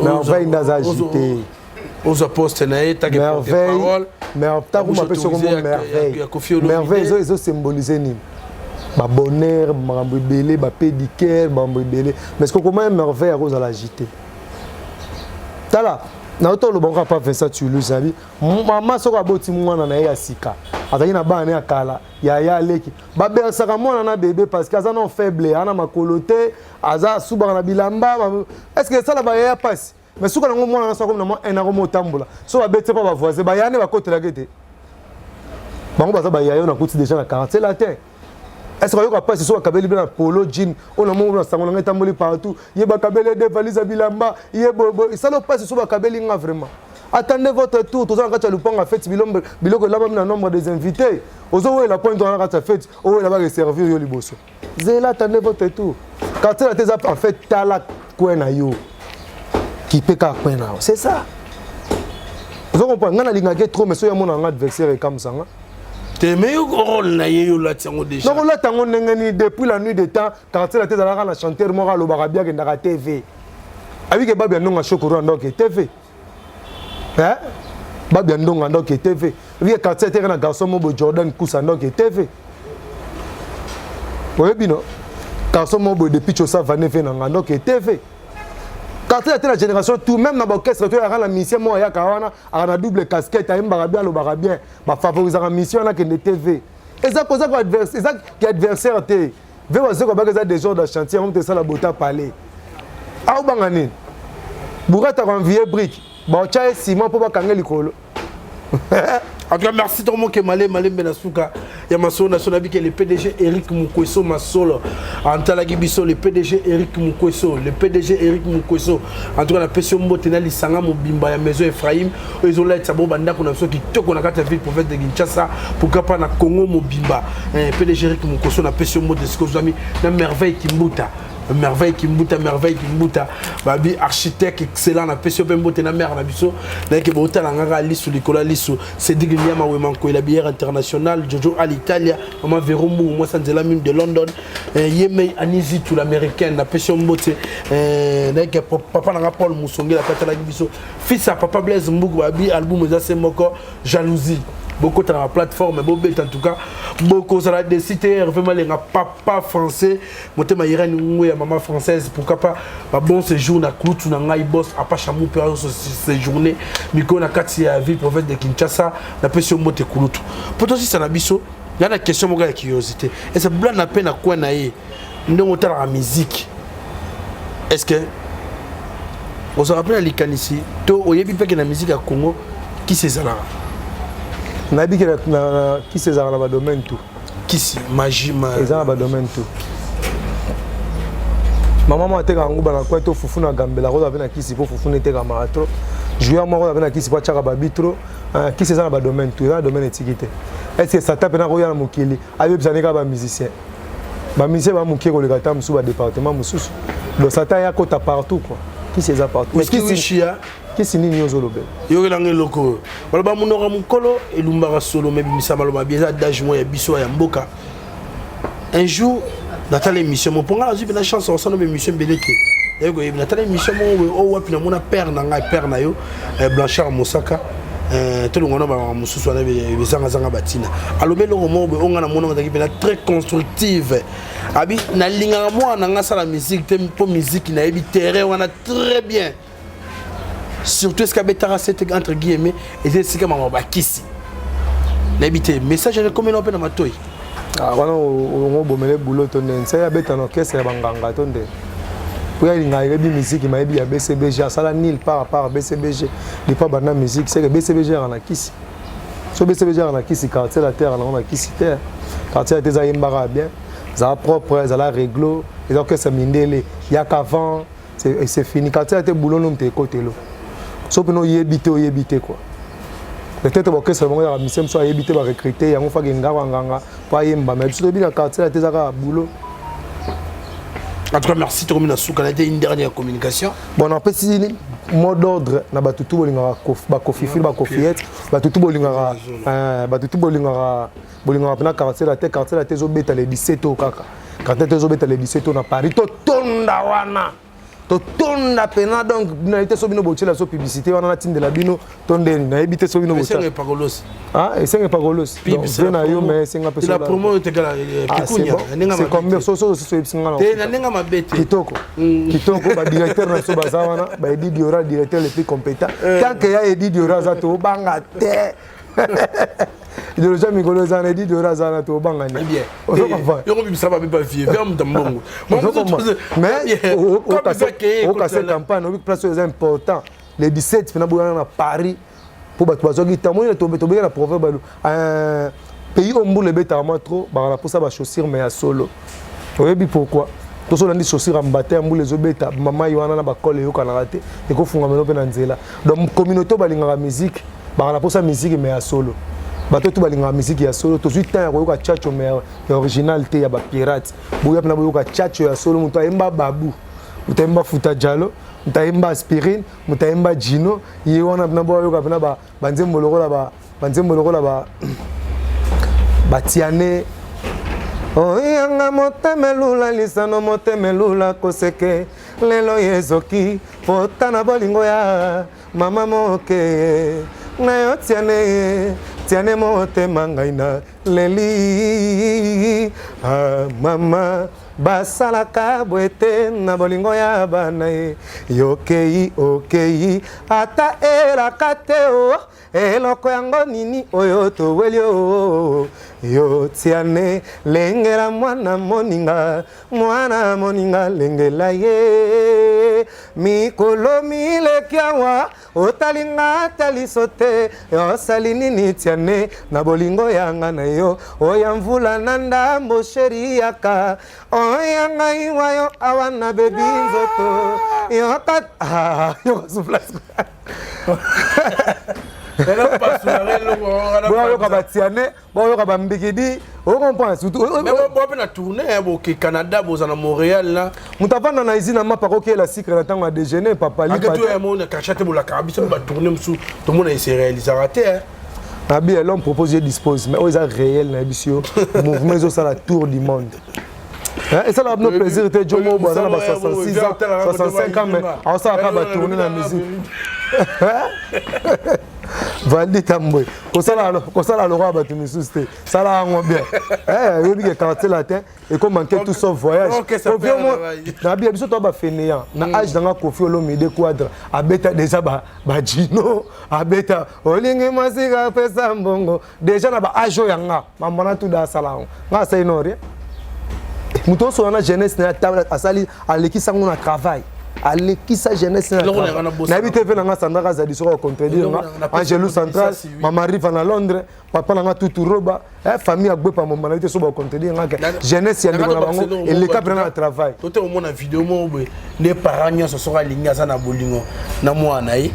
merveille nde aza agité ozwa poste na ye take porte-parole ntango mapesi okomo merveille merveille ezosymbolize nini babonheur makambo ebele bapédicare makambo ebele mais ce kokoma ye merveille akozala agité tala nauta oloba ngo pa Vincent Toulouse abi mama soki aboti mwana na ye ya sika azalaki na bana ya kala yaya aleki babersaka mwana na bebe parce que aza non faible ana makolo te aza asubaka na bilamba est ce que esala bayaya mpasi? Mais suka nango mwana nyonso akomi na mwa un akomi otambola so babeti mpa bavoisin baya nde bakotelaki te bango baza bayayo nakuti déjà na quartier latin. Est ce que oyoka mpasi so bakabeli bino na polo jean oyo namoni na sango na ngai etamboli partout, ye bakabeli de valise ya bilamba ye boyeboye esala mpasi so bakabeli nga vraiment. Attendez votre tour. Toza na kati ya lupanga fete, biloko elambami na nombre des invités. Ozowela point wana kati ya fete, owela bareservir yo liboso. Zela, attendez votre tour. Quartier latin eza en fait tala coin na yo, kipe kaka coin na yo, c'est ça. Ozo comprendre? Ngai nalingaki trop, mais soki amona nga adversaire ekamwisa nga. Te, mais yo rôle na ye, yo olati yango déjà. Donc olata yango ndenge nini? Depuis la nuit de temps, quartier latin ezalaka na chanteur moko alobaka bi akendaka TV abike babia ndonga shokoro andoke TV, eh? Babia ndonga ndoke TV vie quartier teke na garçon mobo Jordan Kusa ndoke TV. Oyebi no garçon mobo depuis Chosa vane ve na nga ndoke TV. Quartier latin na génération tout, même na baorchestre to yaka na mission moko ayaka wana aka na double casquette, ayembaka bien, alobaka bien, bafavorisaka mission wana akende TV. Eza koza eza ki adversaire te. Ve bazeko baka eza désordre ya chantier yango moto esala bota palais aobanga nini burata koenvie brique baotya ye ciment mpo bakange likolo. En tout cas, merci tout le monde qui malé malé na suka ya masolo national bike le PDG Eric Mukweso Masolo. Antalaki biso le PDG Eric Mukweso, le PDG Eric Mukweso. En tout cas, la pesio mbote na lisanga mobimba ya maison Ephraim, oyo ezolatisa bo bandako na biso kitoko na kati ya ville province de Kinshasa, pourquoi pas na Congo mobimba. Eh, PDG Eric Mukweso na pesio mbote siko zami na Merveille Kimbuta. Merveille Kimbuta, Merveille Kimbuta, babi architecte excellent na pesio pe mbote na mère na biso, na ke botala ngaka lisu likolo lisu, Cédric Nyama Wemanko la bière internationale, Jojo Al Italia, maman Véro Mou, moi Sanzela Mime de London, eh, Yemei Anizi tout l'américaine na pesio mbote, eh, na ke papa na Paul Musonge la tata na biso, fils à papa Blaise Mbuku babi album eza se moko jalousie. Bokota na plateforme bobeta, en tout cas bokozala desi te. Hervé Malenga papa français motema Irène Ngwe ya mama française, pourquoi pas ba bon séjour na Klutu na ngai boss apacha mu pe azo séjourner mikolo na kati ya ville province de Kinshasa na pesi yo mbote Kulutu. Po tosisa na biso nga na question moko ya curiosité, est-ce blanc na pe na coin na ye ndenge otalaka musique, est-ce que ozalaka mpe na likanisi to oyebi mpe ke na musique ya Congo kisi ezalaka? Nayebi ke kisi ezalaka na badomaine tout. Kisi magie ma... Eza na badomaine tout. Mama moko atekaka nguba na coin to fufu na gambela akozala mpe na kisi mpo fufu netekamaka trop. Joueur moko akozala mpe na kisi mpo atiaka babi trop. Kisi eza na badomaine tout, eza na domaine etiki te. Est ce que satan mpena akoya na mokili ayebisa nde kaka bamusicien? Bamusicien bamokie koleka ata mosusu badépartement mosusu. Donc satan ya kota partout quoi, kisi eza partout. Mais kisi kisi nini yo ozolobela? Yokelanga eloko oyo baloba monoko ya mokolo elumbaka solo me ebimisa maloba bi eza adage moko ya biso ya mboka. Un jour natala émission moko, mpo ngai nazwi mpena chance osala ba émission ebele te, nayebi koyebi. Natala émission moko boye oyo wapi namona père na ngai, père na yo Blanchard Mosaka, tolongo na bamama mosusu wana ezangazanga batina. Alobi eloko moko boye oyo ngai namona ezalaki mpena très constructive. Abi nalingaka mwana na ngai asala musique te mpo musique nayebi terrain wana très bien, surtout esika abetaka sete entre guillemets eza esika mama bakisi. Nayebi te message ekomela mpe na matoi. Wana olongo obomele bulo to nde nsai abeta na orchestre ya banganga to nde po alinga ayebi musique mayebi ya BCBG asala nil par rapport BCBG depuis banda musique c'est que BCBG aka na kisi. So BCBG aka na kisi, quartier la terre nango na kisi te. Quartier te eza yembaka bien, ezala propre, ezala réglo, eza orchestre mindele yaka avant, c'est fini. Quartier te boulot no mte ekotelo so mpena oyebi te, oyebi te quoi. Peut-être baorchestre bango ezaka mise mosusu ayebi te, barecrute yango faki ngaka nganga mpo ayemba, mais biso toyebi na quartier la te eza kaka boulot. En tout cas, merci. Tokomi na suka na te, une dernière communication. Bon, napesi mot d'ordre na bato tu bolingaka bakofifile, bakofiyete, bato tu bolingaka, bato tu bolingaka, bolingaka mpena quartier la te. Quartier la te ezobeta le 17 oyo kaka. Quartier te ezobeta le 17 oyo na Paris. Totonda wana, totonda pena. Donc nayebi te so bino botiela so publicité wana natindela bino to ndeni, nayebi te so bino. Esenga epakolosi. Esenga epakolosi ve na yo, mais esenga mpe la promo etekala kikunya. C'est combien? So so so oyebisi nga. Na ndenge mabe te. Kitoko kitoko. Badirecteur na biso baza wana, baedi Diora, directeur le plus compétent. Tant que ya Edi Diora aza, tobanga te. Idéologie ya mikolo eza na Edidoro aza na tobanga nini? Yoko bimisa ba ba vie vers muta mbongo. Mais okase campagne obi place oyo eza important le 17 mpena boyana na Paris mpo bato bazwaki ntango moni tobeki na proverbe euh, pays oyo mbula ebetaka mwa trop baka na mposa bachaussure mais ya solo oyebi pourquoi toso olandi chaussure ya mbata ya mbula ezobeta mamai wana na bakole eyokanaka te ekofungamelo mpe na nzela donc communauté oyo balingaka musique baka na mposa musique mais ya solo bato tu balingaka musique ya solo tozwi temps ya koyoka chacho mais ya original te ya bapirate boya mpena boyoka chacho ya solo moto ayemba babu moto ayemba futa jalo moto ayemba aspirine moto ayemba jino ye wana mpena boyoka mpena banzembo lokola banzembo lokola ba batiane oyanga oh, motema elula lisano motema elula koseke lelo yezoki pota na bolingo ya mama moke na yo tiane tiane motema ngai na leli ah, mama basalaka boye te na bolingo ya bana ye yokei okei ata elaka te o oh. eloko yango nini oyo toweli o yo tiane lengela mwana moninga mwana moninga lengela ye mikolo mileki awa otali nga ata liso te osali nini tiane na bolingo yanga na yo oya mvula na ndambo sheri yaka oya ngai wayo awa na bebi nzoto yoka ah, yoka souffle boyoka batiane baoyoka bambikidi ocomprendre surtout mpe na tourne eh, boke canada boza na montréal na moto avanda na usine mapa akokela sucre na ntango ya déjeuner papalina quartier te bolakaka biso mpe batourne mosusu tomona ese réalisaka te eh. nabi eh, l'homme propose ye dispose mais oyo eza réel nayebisi yo mouvement ezosala tour du monde esalaka bino plaisir te jo moko aza na ba 66 ans 65 ans mais aosalaka batourne na musique Valdi Tambwe kosala kosala lokola bato misusu te sala yango bien eh, oyebi ke quartier latin eko manque tout sauf voyage nabi biso toa bafainéant na hmm. age nanga Koffi Olomide Quadra abeta déjà bajino abeta olingi mwasi kapesa mbongo déjà na ba age oyo yanga mambo na tuda asala yango nga asali no rien moto nyonso wana jeunesse na ye asali alekisa yango na travail alekisa jeunesse nayebi te mpe na nga sandra kazadi soki akontredire nga angelu central mama riva na londres papa na nga tutu roba eh, famille agbepa momba nayebi te so bakontredire nga ke jeunesse ya ndeko na bango eleka mpena na travail tote omona video moko boye nde parent nyonso soki alingi aza na bolingo na mwana na ye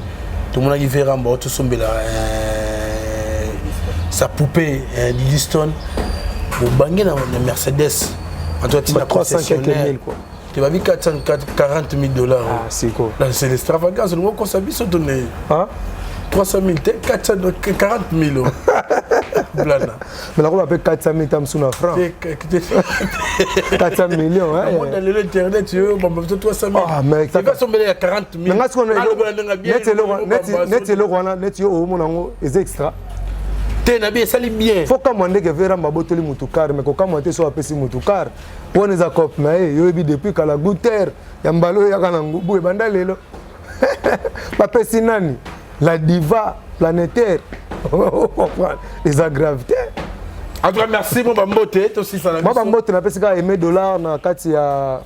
tomonaki veramba otosombela euh, sa poupée euh, Didi Stone bobange na Mercedes en tout cas tina concessionnaire te babi 440 000 dollars ah, siko c'est l'extravagance olingo okosa biso to ne 300 000 te 440 000 blana mais nakoba mpe 400 000 ta mosusu na franc 400 millions hein lelo internet yo bamba biso 300 000 ah mais sombele ya 40 000 nga sikoyo neti eloko wana neti yo omona yango eza extra te na bi esali bien fo kamwa ndeke veramba abotoli mutu car mais kokamwa te so apesi mutu car wana eza cope na ye yo oyebi depuis kala guter ya mbala oyo eyaka na ngubu ebanda lelo bapesi nani la diva planétaire comprendre eza grave te en tout cas merci mo bambote tosisana mo bambote napesi kaka aime dollar na kati ya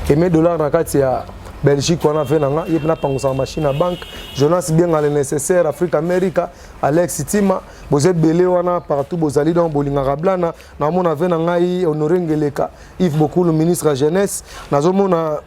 aime dollar na kati ya belgique wana ve na nga ye mpe napangusaka machine ya banque jonas bienga le nécessaire afrique america alex tima boza ebele wana partout bozali donc bolingaka blana naomona ve na ngai honore ngeleka yves bokulu ministre ya jeunesse nazomona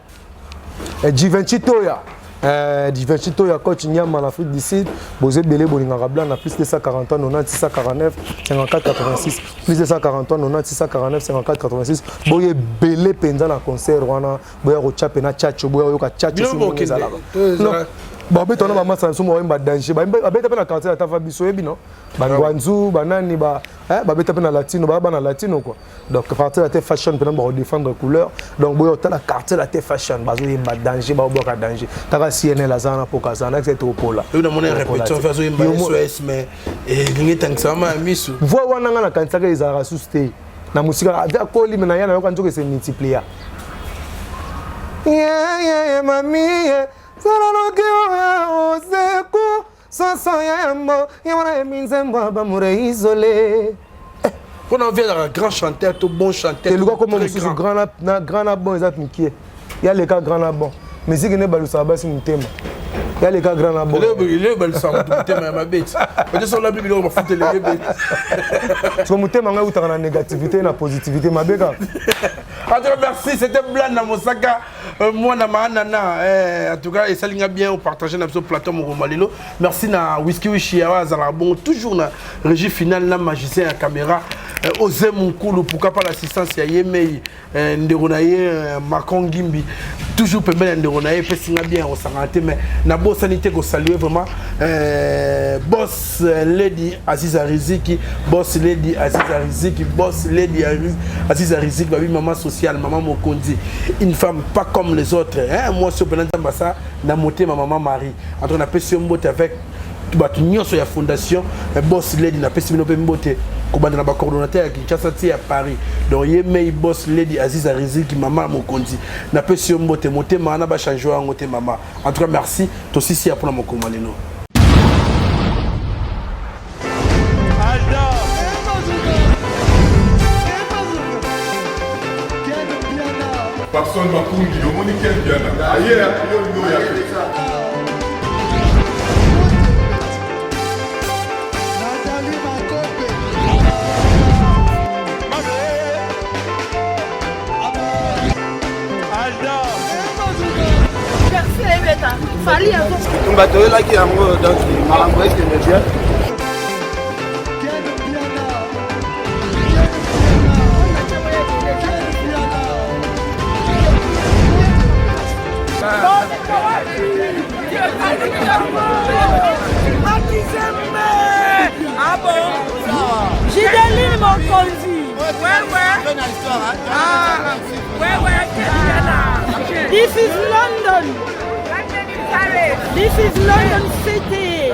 Eh, Givenchy Toya eh, Givenchy Toya coach Nyama na Afrique du Sud boza ebele bolingaka blanc na plus 243 90 649 54 86 plus 243 90 649 54 86 boye ebele mpenza na concert wana boya kotya mpe na chacho boya koyoka chacho soki ezalaka babeta wana bamasa na biso bayemba danger babeta mpe na quartier ya tafa biso oyebi no bangwanzu banani babeta mpe na latino baya bana latino quoi donc quartier la te fashion mpena bakodefendre couleur donc boya otala quartier la te fashion bazoyemba danger baobwaka danger taka cnl aza wana mpoka aza wana ete opola voi wana nga nakanisaka ezalaka susu te na mosika ata akoli me na ya nayoka nzoka ese multiplia yeyeye mamie zala noki oya oseku. Soso ya yambo ye wana yembi nzembo ya bamure isole. Mpo na oviazaka grand chanteur to bon chanteur. Eluka kombo mosusu grand na grand na bon eza mikie. Ya leka grand na bon. Musique ne balusaka basi motema. Ya leka grand na bon. Lelo balusaka moto motema ya mabe ti. Ote sola bibi biloko mafuta elenge be. So motema ngai utaka na négativité na positivité mabe kaka. En tout cas, merci. C'était Blana Mosaka, euh, moi na Maanana. Eh, en tout cas, et ça linga bien au partager na plateau Mokoma Lelo. Merci na Whisky Wishi Yawa Zala bon toujours na régie finale na magicien ya caméra. Euh, Osé Munkulu, pourquoi pas l'assistance ya Yemei, euh, ndeko na ye euh, Macron Gimbi. Toujours pembeni ya ndeko na ye epesi nga bien kosangana te mais nabosani te kosalue vraiment euh, boss euh, lady Aziza Riziki, boss lady Aziza Riziki, boss lady Aziza Riziki, babi maman sociale, maman Mokonzi, une femme pas comme les autres, hein, moi sur Penanza Mbassa, na motema maman Marie. En tout cas, napesi yo mbote avec bato nyonso ya fondation eh, boss lady napesi bino mpe mbote kobanda na bacoordonnateur ya kinshasa ti ya paris donc ye mei boss lady aziza riziki mama mokonzi napesi yo mbote motema wana bachange yango te mama en tout cas merci tosisi ya mpona mokoma lelo. Papson Makungi, omoni Ken Mpiana aye yo olingi oya te. Bitumba toyelaki yango donc makambo ekende bien. Gideline Mokonzi. Ouais, ouais. Ah, ouais, ouais. This is London. This is London City.